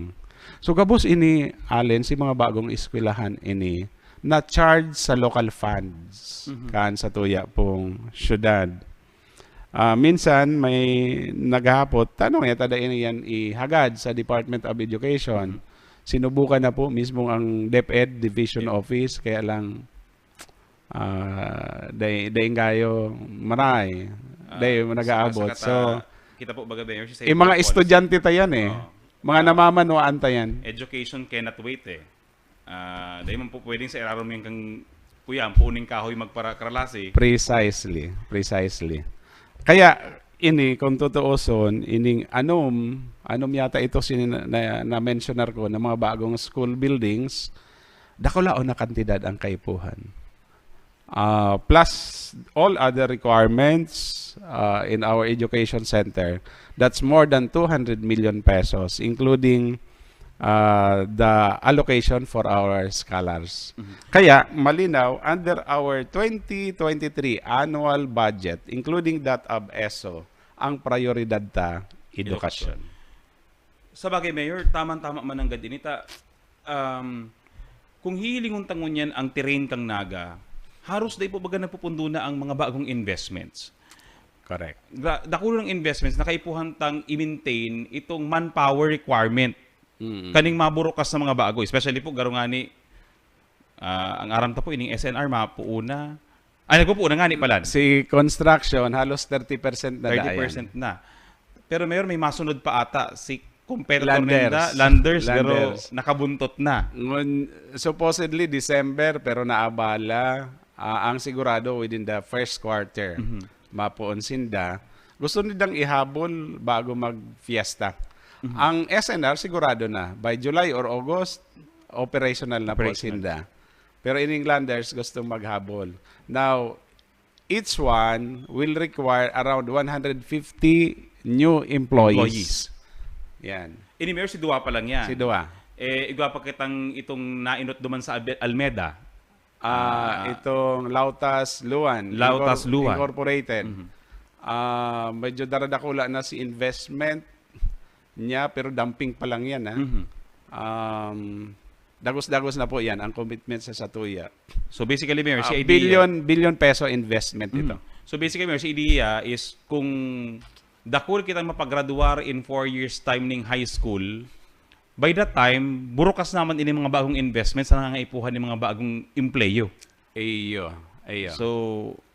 So, gabos ini, Allen, si mga bagong eskwelahan ini, na-charge sa local funds, Mhm. kan sa tuya pong syudad. Ah, minsan, may naghahapot, "Tanong, yata da ini yan ihagad sa Department of Education." Mhm. Sinubukan na po mismo ang DepEd Division Yeah. Office, kaya lang, ah, day, day ngayo, maray. Ah, Day, sa- nag-aabot. sa kata-, So, kita po baga, Mayor, si yung mga Policy. estudyante ta yan eh. Oo. Mga Ah. namamanwaan ta yan. Education cannot wait eh. Ah, dahil man po pwedeng sa irarom yan kang kuya, ang puning kahoy magparakralasi. Precisely. Precisely. Kaya, ini, kung tutuuson, ining anom, anom yata ito sin-, na, na-mentionar ko na mga bagong school buildings, dakulaon na kantidad ang kaipuhan. Ah, plus all other requirements, ah, in our education center, that's more than two hundred million pesos, including, ah, the allocation for our scholars. Mhm. Kaya, malinaw, under our twenty twenty-three annual budget, including that of ESO, ang prioridad ta, edukasyon. Sa bagay, Mayor, tamang-tama man ang gadinita. Um, kung hihilingon ta ngunyan ang terrain kang Naga, haros dai po baga napupundo na ang mga bagong investments. Correct. Da-, dakul ng investments na kaipuhan tang i-maintain itong manpower requirement. Mm. Kaning maburukas na mga bago, especially po, garo nga ni, ah, ang aram ta po, ining S N R, mapuuna. Ay, nagpupuuna nga ni pala. Si construction, halos thirty percent na daan. Thirty percent na. Pero, Mayor, may masunod pa ata si competitor Landers. Ninda, Landers, pero Landers. Nakabuntot na. Ngun-, supposedly December, pero naabala. Ah, ang sigurado within the first quarter, Mhm. mapoon sinda. Gusto nindang ihabol bago mag-fiesta. Mhm. Ang S N R sigurado na. By July or August, operational na po Operational. Sinda. Pero ining Landers gustong maghabol. Now, each one will require around one hundred fifty new employees. Employees. Yan. Ini, Mayor, si duwa pa lang yan. Si duwa. Eh, igwa pa kitang itong nainot duman sa Abe-, Almeda. Ah, Ah, itong Lautas Luan, Lautas Incor-, Luan. Incorporated. Mhm. Ah, medyo daradakula na si investment niya, pero dumping pa lang yan, ah. Mhm. Um, dagos-dagos na po yan, ang commitment sa Satuya. So, basically, Mayor, Ah, si idea billion, billion peso investment Mhm. ito. So, basically, Mayor, si idea is kung dakul kitang mapagraduar in four years time ning high school, by that time, burukas naman ini mga bagong investments na nangangaipuhan ng mga bagong empleyo. Iyo, iyo. So,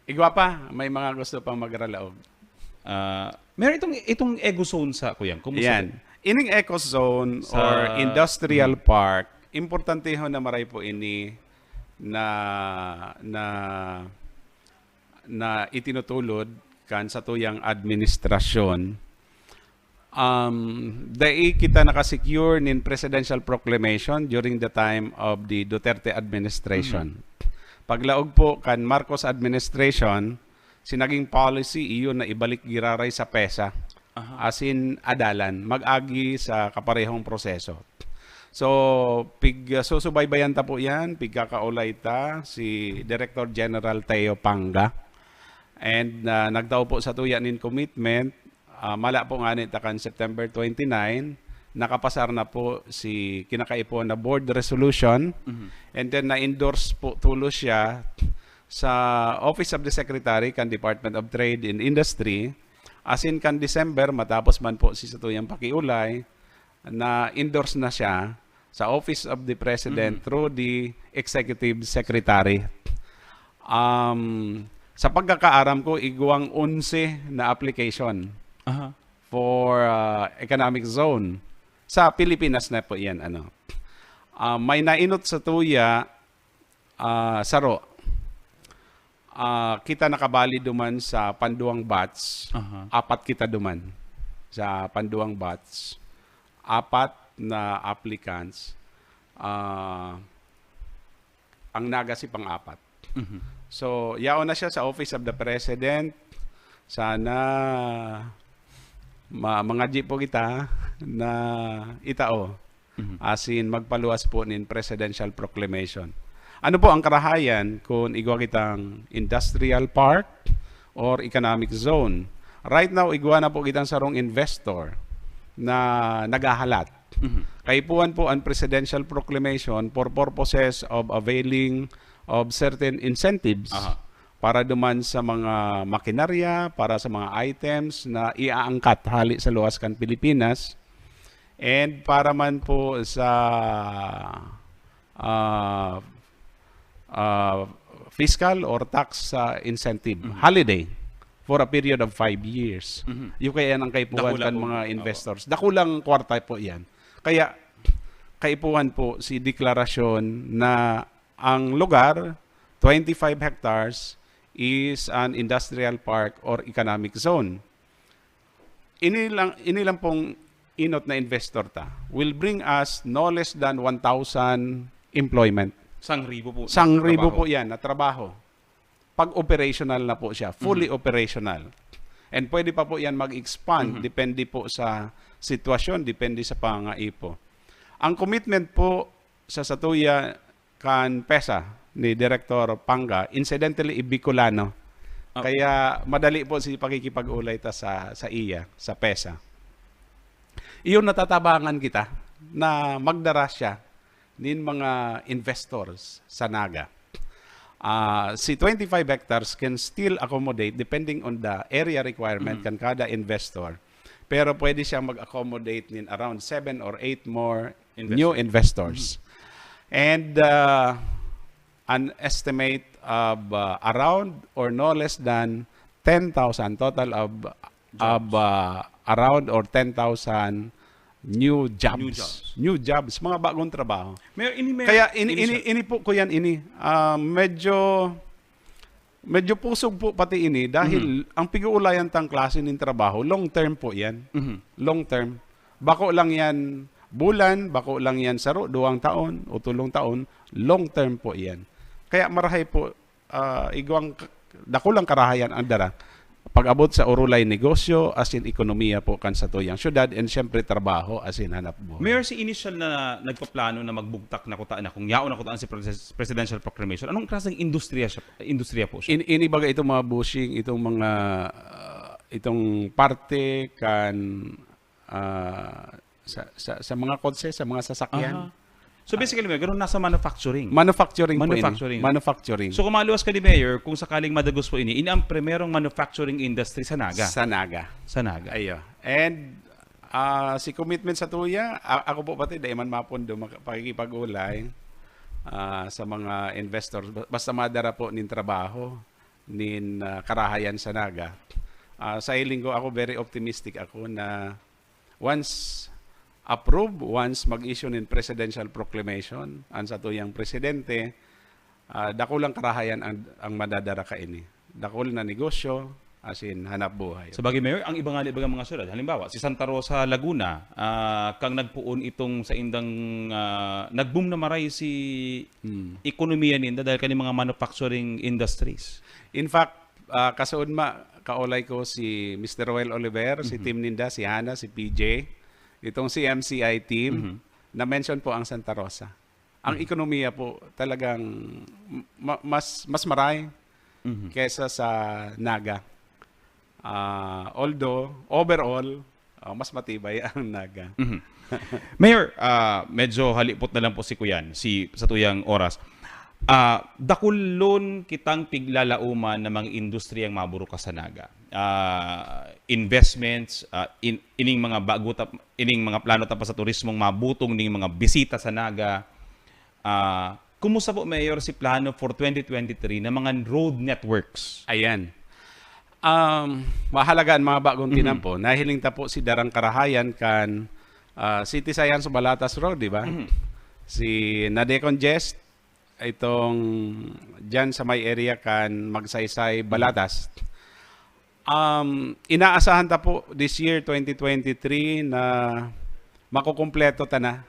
Igwa pa, may mga gusto pang magralaog. Ah, meron itong, itong eco zone sa, Kuyang. Kumusta Yan. po? Ining eco zone Sa or industrial Mm. park, importante ho na maray po ini na, na, na itinutulod kan satuyang administrasyon. Um, dai kita nakasecure nin presidential proclamation during the time of the Duterte administration. Mhm. Paglaog po kan Marcos administration, si naging policy iyo na ibalik giraray sa pesa. Aha. As in, adalan, mag-agi sa kaparehong proseso. So, pig-, susubaybayan ta po yan, pigkakaulay ta, si Director General Teo Panga. And, ah, nagtao po satuya nin commitment, ah, mala po ngani ta kan September twenty-nine, nakapasar na po si kinakaipuhan na board resolution, Mhm. and then na-endorse po tulos siya sa Office of the Secretary kan Department of Trade and Industry. As in, kan December, matapos man po si satuyang pakiulay, na-endorse na siya sa Office of the President Mhm. through the Executive Secretary. Um, sa pagkakaaram ko, igwang onse na application Aha. for, ah, economic zone. Sa Pilipinas na po yan, ano. Ah, may nainot satuya, ah, saro. Ah, kita nakabali duman sa panduwang batch. Aha. Apat kita duman sa panduwang batch. Apat na applicants. Ah, ang Naga si pang-apat. Mhm. So, yaon na siya sa Office of the President. Sana ma-, mangadyi po kita na itao. Mhm. As in, magpaluwas po nin presidential proclamation. Ano po ang karahayan kung igwa kitang industrial park or economic zone? Right now, igwa na po kitang sarong investor na naghahalat. Mhm. Kaipuhan po ang presidential proclamation for purposes of availing of certain incentives Aha. para duman sa mga makinarya, para sa mga items na iaangkat hali sa luwas kan Pilipinas. And para man po sa, ah, ah, fiscal or tax, ah, incentive, Mhm. holiday for a period of five years. Mhm. Yung kaya yan ang kaipuhan Dakula kan po. mga Opo. investors. Dakulang kwarta po yan. Kaya kaipuhan po si deklarasyon na ang lugar, twenty-five hectares, is an industrial park or economic zone. Ini lang, ini lang pong inot na investor ta will bring us no less than one thousand employment. Sangribo po na Sangribo trabaho. po yan na trabaho. Pag operational na po siya, fully Mhm. operational. And pwede pa po yan mag-expand, Mhm. depende po sa sitwasyon, depende sa pangaipo. Ang commitment po sa satuya kan pesa ni Director Panga, incidentally, i-Bicolano. Ah. Kaya madali po si pakikipag-ulay ta sa, sa iya, sa pesa. Iyon, natatabangan kita na magdara siya nin mga investors sa Naga. Ah, si twenty-five hectares can still accommodate, depending on the area requirement Mhm. kan kada investor, Pero pwede siyang mag-accommodate nin around seven or eight more Investors. new investors. And, uh, an estimate of, uh, around or no less than ten thousand, total of, Jobs. of, uh, around or ten thousand new jobs. New jobs. New jobs, mga bagong trabaho. Mayor, ini, Mayor, Kaya ini, ini, ini, sir. ini po ko yan, ini. Ah, medyo, medyo pusog po pati ini dahil Mhm. ang pig-uulayan tang klase nin trabaho, long term po yan. Mhm. Long term. Bako lang yan bulan, bako lang yan saro, duwang taon, o tulong taon, long term po yan. Kaya marahay po, ah, igwang k-, dakulang karahayan ang dara. Pag-abot sa urulay negosyo, as in ekonomiya po kan satuyang syudad, and syempre trabaho, as in hanap buhay. Mayor, si initial na nagpaplano na magbugtak na kuta na kung yaon na kuta si pres-, presidential proclamation, anong klaseng industriya siya, industriya po siya? In, ini baga itong mga bushing, itong mga, ah, itong parte kan, ah, sa, sa, sa mga kotse, sa mga sasakyan. Aha. So basically, Mayor, ganun nasa manufacturing. Manufacturing po ini. Manufacturing. Manufacturing. So kung maluwas ka ni Mayor, kung sakaling madagos po ini, ini ang primerong manufacturing industry sa Naga. Sa Naga. Sa Naga. Ayo. And, ah, si commitment sa tuya, a-, ako po pati, dai man mapundo maka-, pakikipag-ulay, ah, sa mga investors. Ba-, basta madara po nin trabaho, nin, ah, karahayan sa Naga. Ah, sa hiling ko, ako very optimistic ako na once approve, once mag-issue nin presidential proclamation, ang satuyang presidente, ah, dakulang karahayan ang, ang madadara kaini. Dakul na negosyo, as in, hanap buhay. Sa bagay, Mayor, ang iba nga, iba nga mga syudad, halimbawa, si Santa Rosa, Laguna, ah, kang nagpoon itong sa indang, ah, nag-boom na maray si Hmm. ekonomiya ninda dahil kani mga manufacturing industries. In fact, ah, kasuodma, kaulay ko si Mister Roel Oliver, si Mhm. team ninda, si Hana, si P J, itong C M C I team, Mhm. na-mention po ang Santa Rosa. Ang Mhm. ekonomiya po talagang ma-, mas, mas maray Mhm. kesa sa Naga. Ah, although, overall, ah, mas matibay ang Naga. Mhm. Mayor, ah, medyo halipot na lang po si Kuyan, si, sa tuyang oras. Ah, dakulon kitang piglalaoman na mga industriyang maburukas sa Naga. Ah, investments, ah, in-, ining mga bago ta-, ining mga plano ta pa sa turismong mabutong ning mga bisita sa Naga. Ah, kumusta po, Mayor, si plano for twenty twenty-three na mga road networks? Ayan. Um, mahalaga ang mga bagong Mhm. tinampo. Nahiling ta po si darang karahayan kan, ah, City Science Balatas Road, di ba? Mhm. Si na-decongest, itong dyan sa may area kan Magsaysay, Balatas. Um, inaasahan ta po this year, twenty twenty-three, na makukumpleto ta na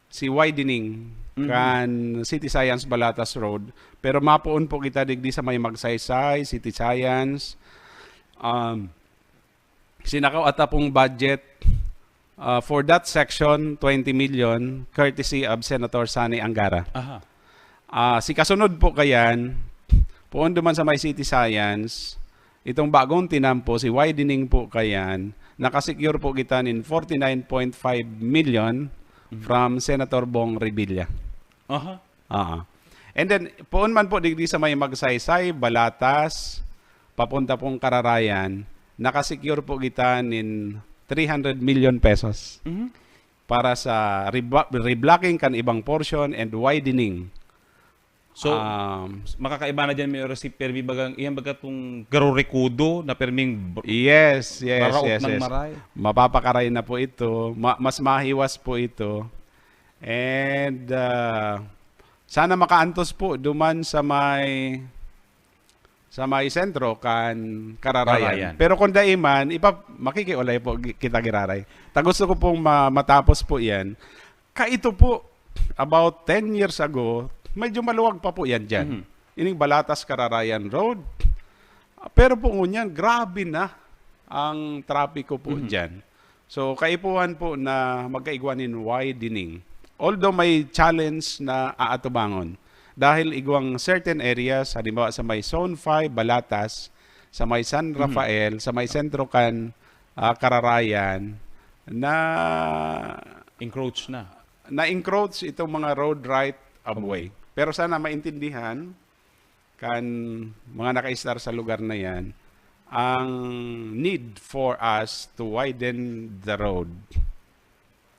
si widening Mhm. kan City Science Balatas Road. Pero mapoon po kita digdi sa may Magsaysay, City Science. Um, sinakaw ata pong budget, ah, for that section, twenty million, courtesy of Senator Sonny Angara. Aha. Ah, si kasunod po kayan, poon duman sa may City Science, itong bagong tinampo, si widening po kayan, nakasecure po kita nin forty-nine point five million Mhm. from Senator Bong Revilla. Aha. Ah. And then, poon man po digdi sa may Magsaysay, Balatas, papunta pong Kararayan, nakasecure po kita nin three hundred million pesos Mhm. para sa reblo-, reblocking kan ibang portion and widening. So, Um, makakaiba na dyan, Mayor, si permi bagang, iyan baga tong garo rekudo na perming b-, Yes, yes, maraot yes, ng yes. maray. Mapapakaray na po ito. Ma-, mas mahiwas po ito. And, ah, sana makaantos po duman sa may, sa may sentro kan Kararayan. Kararayan. Pero kung dai man, ipa-, makikiulay po gi-, kita giraray. Ta gusto ko pong ma-, matapos po yan. Kaito po, about ten years ago, medyo maluwag pa po yan dyan. Mhm. Ining Balatas Kararayan Road. Pero po ngunyan, grabe na ang trapiko po Mhm. dyan. So, kaipuhan po na magkaigwa nin widening. Although may challenge na aatubangon. Dahil igwang certain areas, halimbawa sa may Zone five, Balatas, sa may San Mhm. Rafael, sa may sentro kan, ah, Kararayan, na Encroach na. na-encroach itong mga road right of way. Pero sana maintindihan kan mga nakaistar sa lugar na yan, ang need for us to widen the road.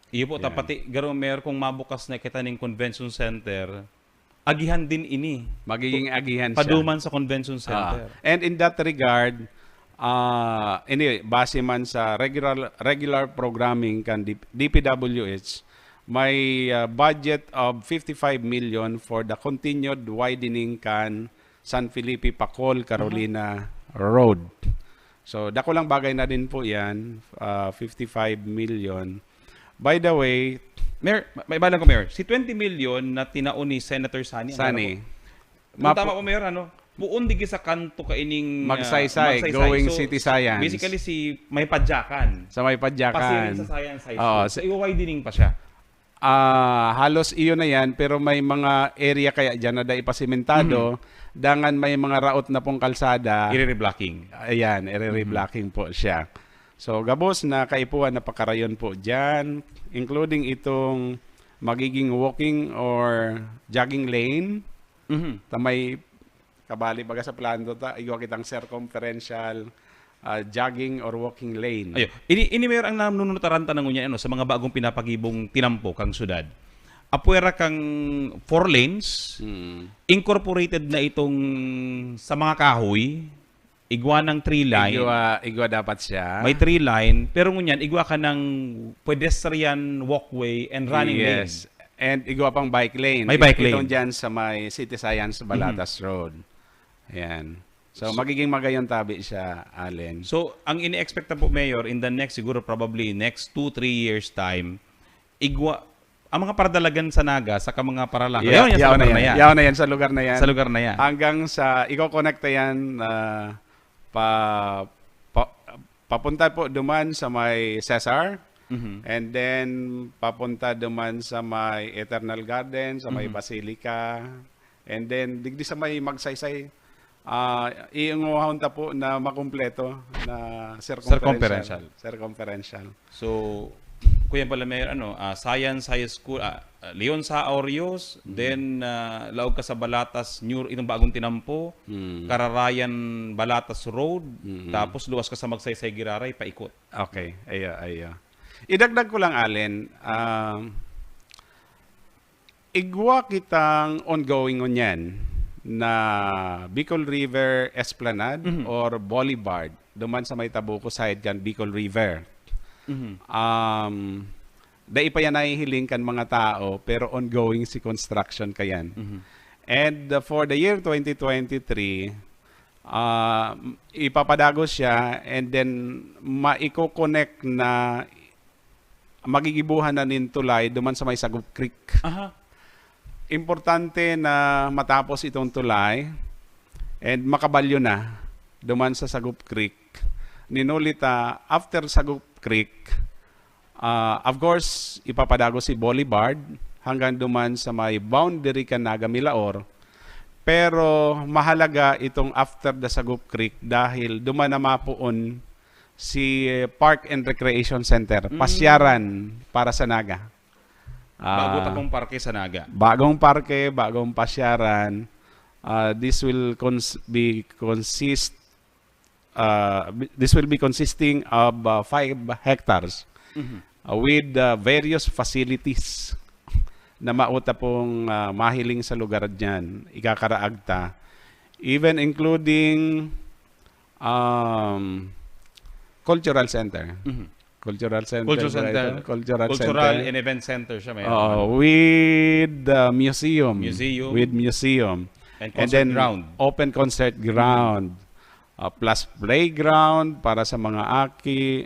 Iyo po, ta pati garo, Mayor, kung mabukas na kita ning convention center, agihan din ini. Magiging agihan siya. Paduman sa convention center. Ah, and in that regard, uh, anyway, base man sa regular regular programming kan D- D P W H, may uh, budget of fifty-five million for the continued widening kan San Felipe Pacol Carolina Road. So, dakulang bagay na din po yan, uh, fifty-five million. By the way, Mayor, may balang ko, Mayor. Si twenty million na tinaon ni Senator Sani. Sani. Ano, kung tama po, Mayor, ano? Puon digi sa kanto kaining uh, Magsaysay, going City Science. Basically, si may padyakan. Sa may padyakan. Pasiring sa Science High School. Oo, so, i-widening pa siya. Ah, halos iyo na yan, pero may mga area kaya dyan na dai pa simentado, dangan may mga raot na pong kalsada. I-re-blocking. Ayan, i-re-blocking po siya. So, gabos na kaipuhan na pakarayon po dyan, including itong magiging walking or jogging lane. Mhm. Ta may kabali baga sa plano ta, igwa kitang circumferential ah, jogging or walking lane. Ayo. Ini, ini, Mayor, ang nanunutaran ta na ngunyan, ano, sa mga bagong pinapagibong tinampo kang syudad. Apwera kang four lanes, Hmm. incorporated na itong sa mga kahoy, igwa ng three line. Igwa, igwa dapat siya. May three line, pero ngunyan, igwa ka ng pedestrian walkway and running lane. Yes. And igwa pang bike lane. May bike Itong lane. dyan sa may City Science Balatas Road. Ayan. So, magiging magayon tabi siya, Allen. So, ang ini-expect na po, Mayor, in the next, siguro probably next two, three years time, igwa, ang mga paradalagan sa Naga, sa mga paralaka, Yeah, yaon yan sa yaon lugar na na yan. yan. Yaon na yan sa lugar na yan. Sa lugar na yan. Hanggang sa, iko-connect na yan ah, pa, pa, papunta po duman sa may Cesar. Mhm. And then, papunta duman sa may Eternal Garden, sa may Basilica. And then, digdi sa may Magsaysay, ah, iinguhon ta po na makumpleto na circumferential. Circumferential. Circumferential. So, kuya pala, Mayor, ano, ah, Science High School, ah, ah, Leon sa Aurios, then ah, laog ka sa Balatas, New, itong bagong tinampo, Mm. Kararayan Balatas Road, Mm. tapos luwas ka sa Magsaysay Giraray, paikot. Okay, ayo, ayo. Idagdag ko lang, Allen, um, igwa kitang ongoing ngunyan na Bicol River Esplanade Mhm. or Boulevard, duman sa may Tabuco side kan Bicol River. Mhm. Um, dai pa yan nahihiling kan mga tao, pero ongoing si construction kayan. Mhm. And uh, for the year twenty twenty-three, ah, ipapadagos siya and then maiko-connect na magigibuhan na nin tulay duman sa may Sagup Creek. Aha. Importante na matapos itong tulay and makabalyo na duman sa Sagup Creek. Ninuli ta, after Sagup Creek, ah, of course, ipapadagos si Boulevard hanggang duman sa may boundary kan Naga Milaor. Pero mahalaga itong after the Sagup Creek dahil duman na mapoon si Park and Recreation Center, pasyaran para sa Naga. Bago Ah, ta pong parke sa Naga. Bagong parke, bagong pasyaran. Ah, this will cons- be consist uh, this will be consisting of uh, five hectares Mhm. uh, with uh, various facilities na mao ta pong uh, mahiling sa lugar diyan, ikakaraag ta. Even including um, cultural center. Mhm. Cultural center. Cultural ba center. Ito? Cultural, Cultural center. and event center siya, Mayor. Oo, with uh, museum. Museum. With museum. And And concert then ground. open concert ground. Uh, plus playground para sa mga aki.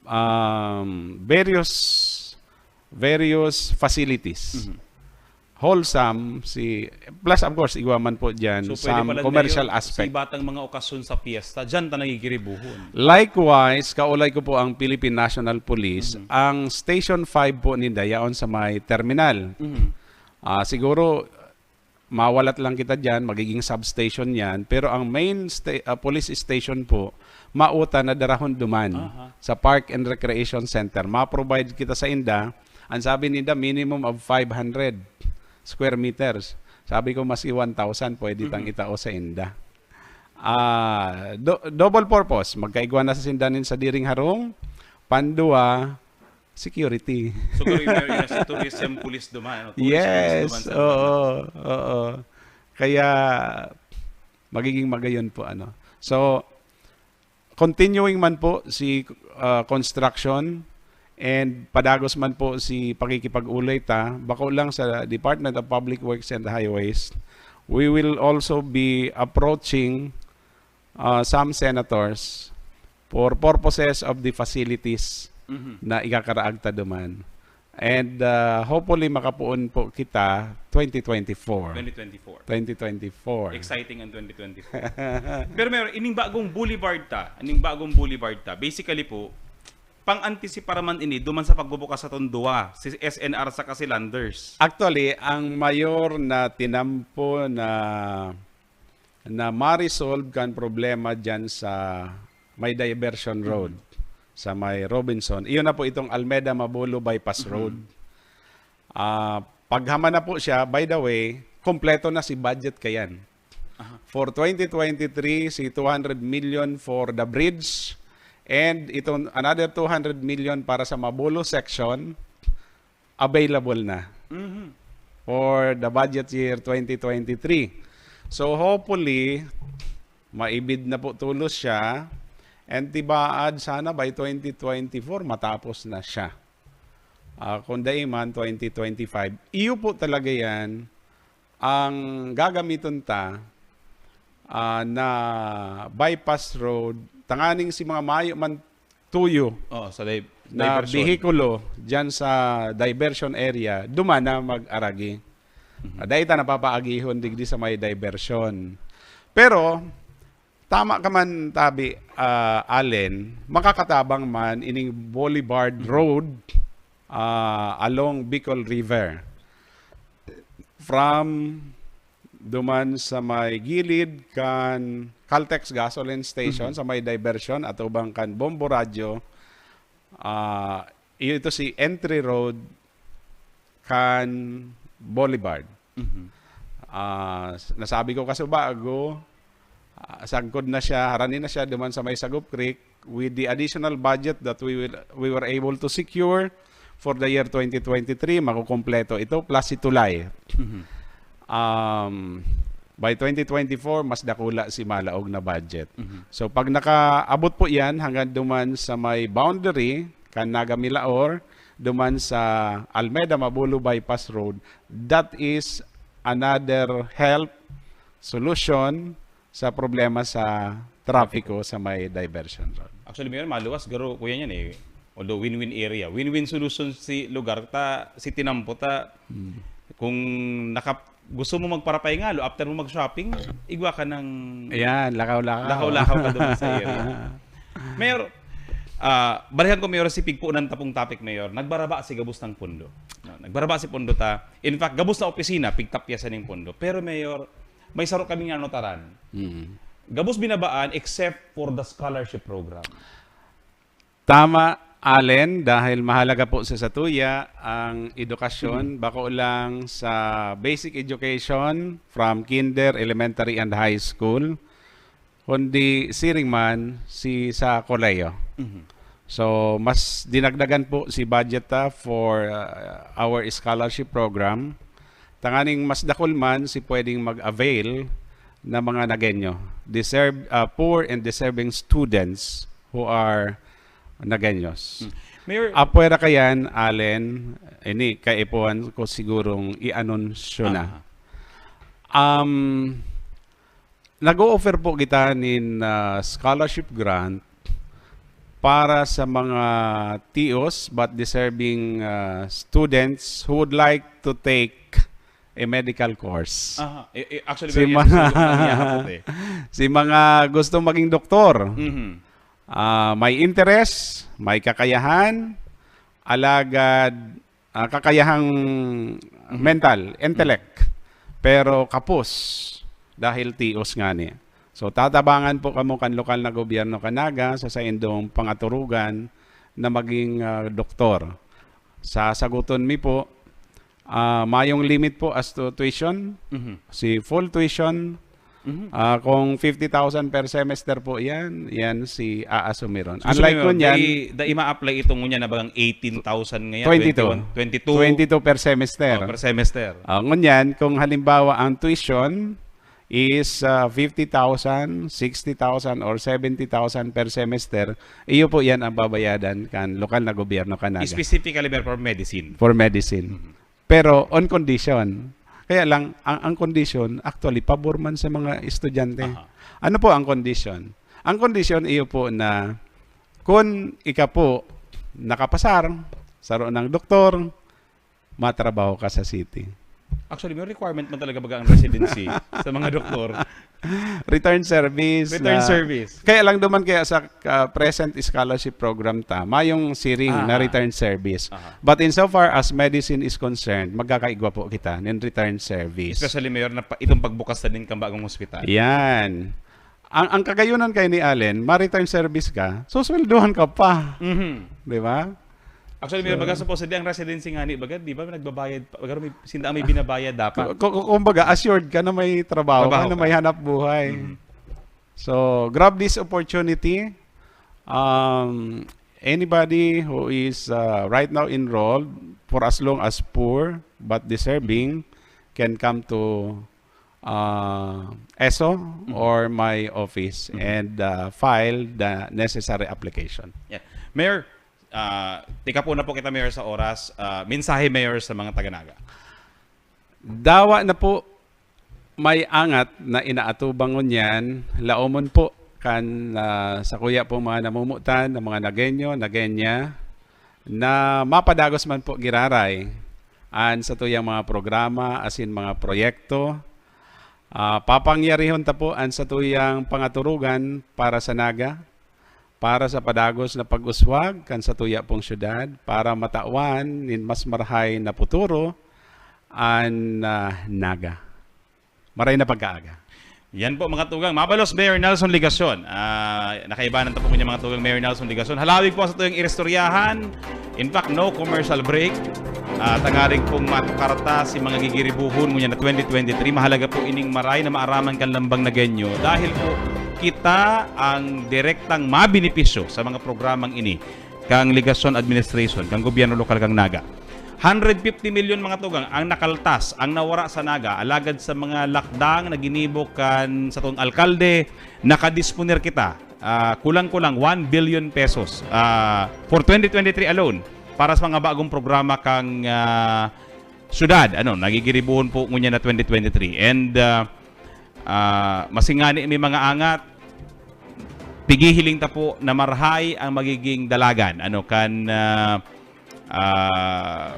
Um, various various facilities. Mhm. Wholesome si plus of course igwa man po diyan So, pwede some pala commercial na yun, aspect. Sa iba tang mga okasyon sa piyesta, dyan ta nagigiribuhon. Likewise, kaulay ko po ang Philippine National Police. Mhm. Ang Station five po ninda yaon sa may terminal. Mhm. Ah, siguro mawalat lang kita diyan, magiging substation 'yan, pero ang main sta- ah, police station po mao ta na darahon duman Aha. sa Park and Recreation Center. Ma-provide kita sa inda. Ang sabi ninda, minimum of five hundred square meters. Sabi ko, maski one thousand pwede tang Mhm. itao sa inda. Ah, do-, double purpose. Magkaigwa na sa sinda nin sadiring harong. Pandua, security. So, garo yung, yung si tourism police duman, ano? Tourism police Yes, duman sa oo, oo. Kaya, magiging magayon po, ano. So, continuing man po si, ah, construction and padagos man po si pakikipag-ulay ta, bako lang sa Department of Public Works and Highways, we will also be approaching, ah, some senators for purposes of the facilities Mhm. na ikakaraag ta duman. And, ah, hopefully, makapoon po kita twenty twenty-four. Twenty twenty-four. Twenty twenty-four. Exciting ang twenty twenty-four. Pero meron, ining bagong boulevard ta, ining bagong boulevard ta, basically po, pang-antisipar man ini duman sa pagbubukas sa Tondua, si S N R saka si Landers. Actually, ang mayor na tinampo na, na ma-resolve kan problema dyan sa may diversion Mhm. road, sa may Robinson, iyon na po itong Almeda Mabulo Bypass Mhm. Road. Ah, paghaman na po siya, by the way, kompleto na si budget kayan. Aha. For twenty twenty-three, si two hundred million for the bridge, and itong another two hundred million para sa Mabulo section, available na Mhm. for the budget year twenty twenty-three. So, hopefully, maibid na po tulos siya, and tibaad sana by twenty twenty-four, matapos na siya. Ah, kung dai man, twenty twenty-five. Iyo po talaga yan ang gagamiton ta, ah, na bypass road, tanganing si mga mayo man tuyo Oh, sa di-, na diversion. bihikulo dyan sa diversion area, duman na mag-aragi. Mhm. Ah, dai ta napapaagihon digdi sa may diversion. Pero, tama ka man, tabi, ah, Allen, makakatabang man ining Boulevard Mhm. Road, ah, along Bicol River. From duman sa may gilid kan Caltex gasoline station, Mhm. sa may diversion, atubang kan Bombo Radyo, ah, iyo ito si entry road kan Boulevard. Mhm. Ah, s-, nasabi ko kasi bago, ah, sagkod na siya, harani na siya duman sa may Sagop Creek. With the additional budget that we will, we were able to secure for the year twenty twenty-three, makukumpleto ito, plus si Tulay. Mhm. Um, by twenty twenty-four, mas dakula si malaog na budget. Mhm. So, pag nakaabot po yan, hanggang duman sa may boundary, kan Naga Milaor, duman sa Almeda Mabulo Bypass Road, that is another help, solution sa problema sa trapiko sa may diversion road. Actually, Mayor, maluwas, garo, kuya, niyan eh. Although win-win area, win-win solution si lugar ta, si tinampo ta. Hmm. Kung naka-, gusto mo magparapay ngalo, after mo mag-shopping, igwa ka ng Ayan, lakaw-lakaw. lakaw-lakaw ka doon sa area. Mayor, ah, balikan ko, Mayor, si pigpunan tapong topic, Mayor. Nagbaraba si gabos ng pondo. No, nagbaraba si pondo ta. In fact, gabos na opisina, pigtapyasan ng pondo. Pero, Mayor, may saro kaming nanotaran. Mm. Gabos binabaan except for the scholarship program. Tama, Allen, dahil mahalaga po sa satuya ang edukasyon, Mhm. bako lang sa basic education from kinder, elementary, and high school, kundi siring man si sa kolehiyo. Mhm. So, mas dinagdagan po si budget ta for, uh, our scholarship program. Tanganing mas dakul man si pwedeng mag-avail na mga Nagueño, deserve, uh, poor and deserving students who are Nagueños. Hmm. Mayor Apwera kayan, Allen, ini kaipuhan ko sigurong i-anunsyo na. Aha. Um, nag-o-offer po kita nin, ah, scholarship grant para sa mga tios but deserving, ah, students who would like to take a medical course. Aha. Eh, eh, actually, Si very mga, interesting yung nangyayapot eh. si mga gusto maging doktor, Mhm. ah, may interes, may kakayahan, alagad, ah, kakayahang Mhm. mental, Mhm. intellect, pero kapos dahil tios ngani. So, tatabangan po kamo kan lokal na gobyerno kan Naga sa saindong pangaturugan na maging, ah, doktor. Sasaguton mi po, ah, mayong limit po as to tuition. Mhm. Si full tuition, Mhm. Ah, kung fifty thousand per semester po yan, yan si aasumiron. So, unlike sabi mo, ngunyan, dai, dai ma-apply itong ngunyan na bagang eighteen thousand ngayon, twenty-two. Twenty-one, twenty-two. Twenty-two per semester. Oh, per semester. Ah, ngunyan, kung halimbawa ang tuition is, ah, fifty thousand, sixty thousand, or seventy thousand per semester, iyo po yan ang babayadan kan lokal na gobyerno kan Naga. Specifically, Mayor, for medicine. For medicine. Mhm. Pero on condition. Kaya lang, ang, ang condition, actually, pabor man sa mga estudyante. Aha. Ano po ang condition? Ang condition, iyo po na kung ika po nakapasar, saro ng doktor, matrabaho ka sa city. Actually, may requirement man talaga baga ang residency sa mga doktor. Return service. Return na service. Kaya lang duman kaya sa, ah, present scholarship program ta, mayong siring na, aha, return service. Aha. But insofar as medicine is concerned, magkakaigwa po kita nin return service. Especially, Mayor, na pa, itong pagbukas na din kang bagong hospital. Yan. Ang, ang kagayunan kay ni Allen, ma-return service ka, susweldohan ka pa. Mhm. Di ba? Actually, may, so, baga supposedly ang residency nga ni, baga, di ba, nagbabayad pa, baga may, sinda ang may binabayad dapat. Ku-, ku-, kumbaga, assured ka na may trabaho ka, trabaho na ka, may hanap buhay. Mhm. So, grab this opportunity. Um, anybody who is, uh, right now enrolled, for as long as poor but deserving, can come to, uh, ESO, mhm, or my office, mhm, and, uh, file the necessary application. Yeah. Mayor, ah, tika po na po kita, Mayor, sa oras. Ah, mensahe, Mayor, sa mga taga-Naga. Dawa na po may angat na inaatubang ngunyan, laomon po kan, ah, sakuya po mga namumutan, ng mga Nagueño, Nagueña, na mapadagos man po giraray an satuyang mga programa asin mga proyekto. Ah, papangyarihon ta po an satuyang pangaturugan para sa Naga, para sa padagos na pag-uswag kan satuya pong syudad, para matawan nin mas marahay na puturo an, ah, Naga. Maray na pagkaaga. Yan po, mga tugang. Mabalos, Mayor Nelson Legacion. Ah, nakaibanan ta po ngunyan, mga tugang, Mayor Nelson Legacion. Halawig po sa tuyang iristoryahan. In fact, no commercial break. Ah, tanganing pong matukarta si mga gigiribuhon ngunyan na twenty twenty-three. Mahalaga po ining maray na maaraman kan lambang Nagueño dahil po kita ang direktang mabenepisyo sa mga programang ini kang Legacion Administration, kang gobyerno lokal kang Naga. Hundred fifty milyon, mga tugang, ang nakaltas, ang nawara sa Naga, alagad sa mga lakdang na ginibo kan satong alkalde, nakadisponer kita, ah, kulang-kulang one billion pesos, ah, for twenty twenty-three alone para sa mga bagong programa kang, ah, syudad. Ano, nagigiribuhon po ngunyan na twenty twenty-three. And, ah, ah, masingani may mga angat, pigihiling ta po na marahay ang magiging dalagan, ano, kan, ah, ah,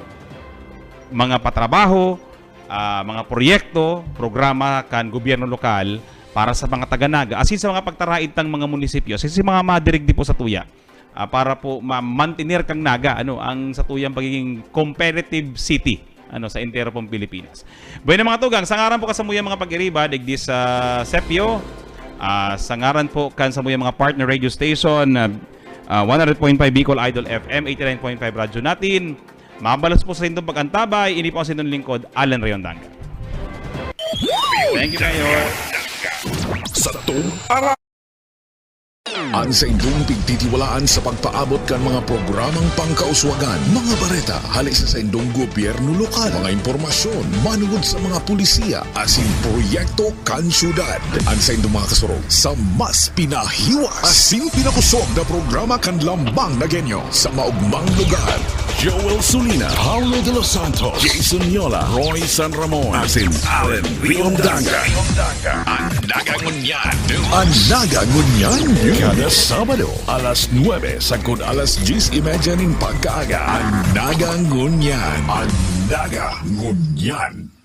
mga patrabaho, ah, mga proyekto, programa kan gobyerno lokal para sa mga taga-Naga, asin sa mga pagtaraid tang mga munisipyo, asin sa mga madirigdi po sa tuya, ah, para po ma-mantener kang Naga, ano, ang satuyang pagiging competitive city, ano, sa entero pong Pilipinas. Bueno, mga tugang, sa ngaran po kan samuyang mga pag-iriba digdi sa Sepio, ah, sa ngaran po kan samuyang mga partner radio station, ah, ah, one hundred point five Bicol Idol F M, eighty-nine point five Radyo Natin, mabalos po sa indong pag-antabay, ini po ang sindong lingkod, Alan Rayondanga. Thank you, Mayor. Sa tung-, An saindong pigtitiwalaan sa pagpaabot kan mga programang pangkauswagan, mga bareta hale sa saindong gobyerno lokal, mga impormasyon manungod sa mga polisiya asin proyekto kan syudad. An saindong mga kasurog sa mas pinahiwas asin pinakusog na programa kan Lambang Nagueño sa maogmang lugar. Joel Sulina, Paulo de los Santos, Jason Yola, Roy San Ramon, asin Allen Riondanga. An Naga Ngunyan News. An Naga Ngunyan News. Kada Sabado, alas nuebe sagkod alas dyes y media nin pagkaaga. An Naga Ngunyan. An Naga Ngunyan.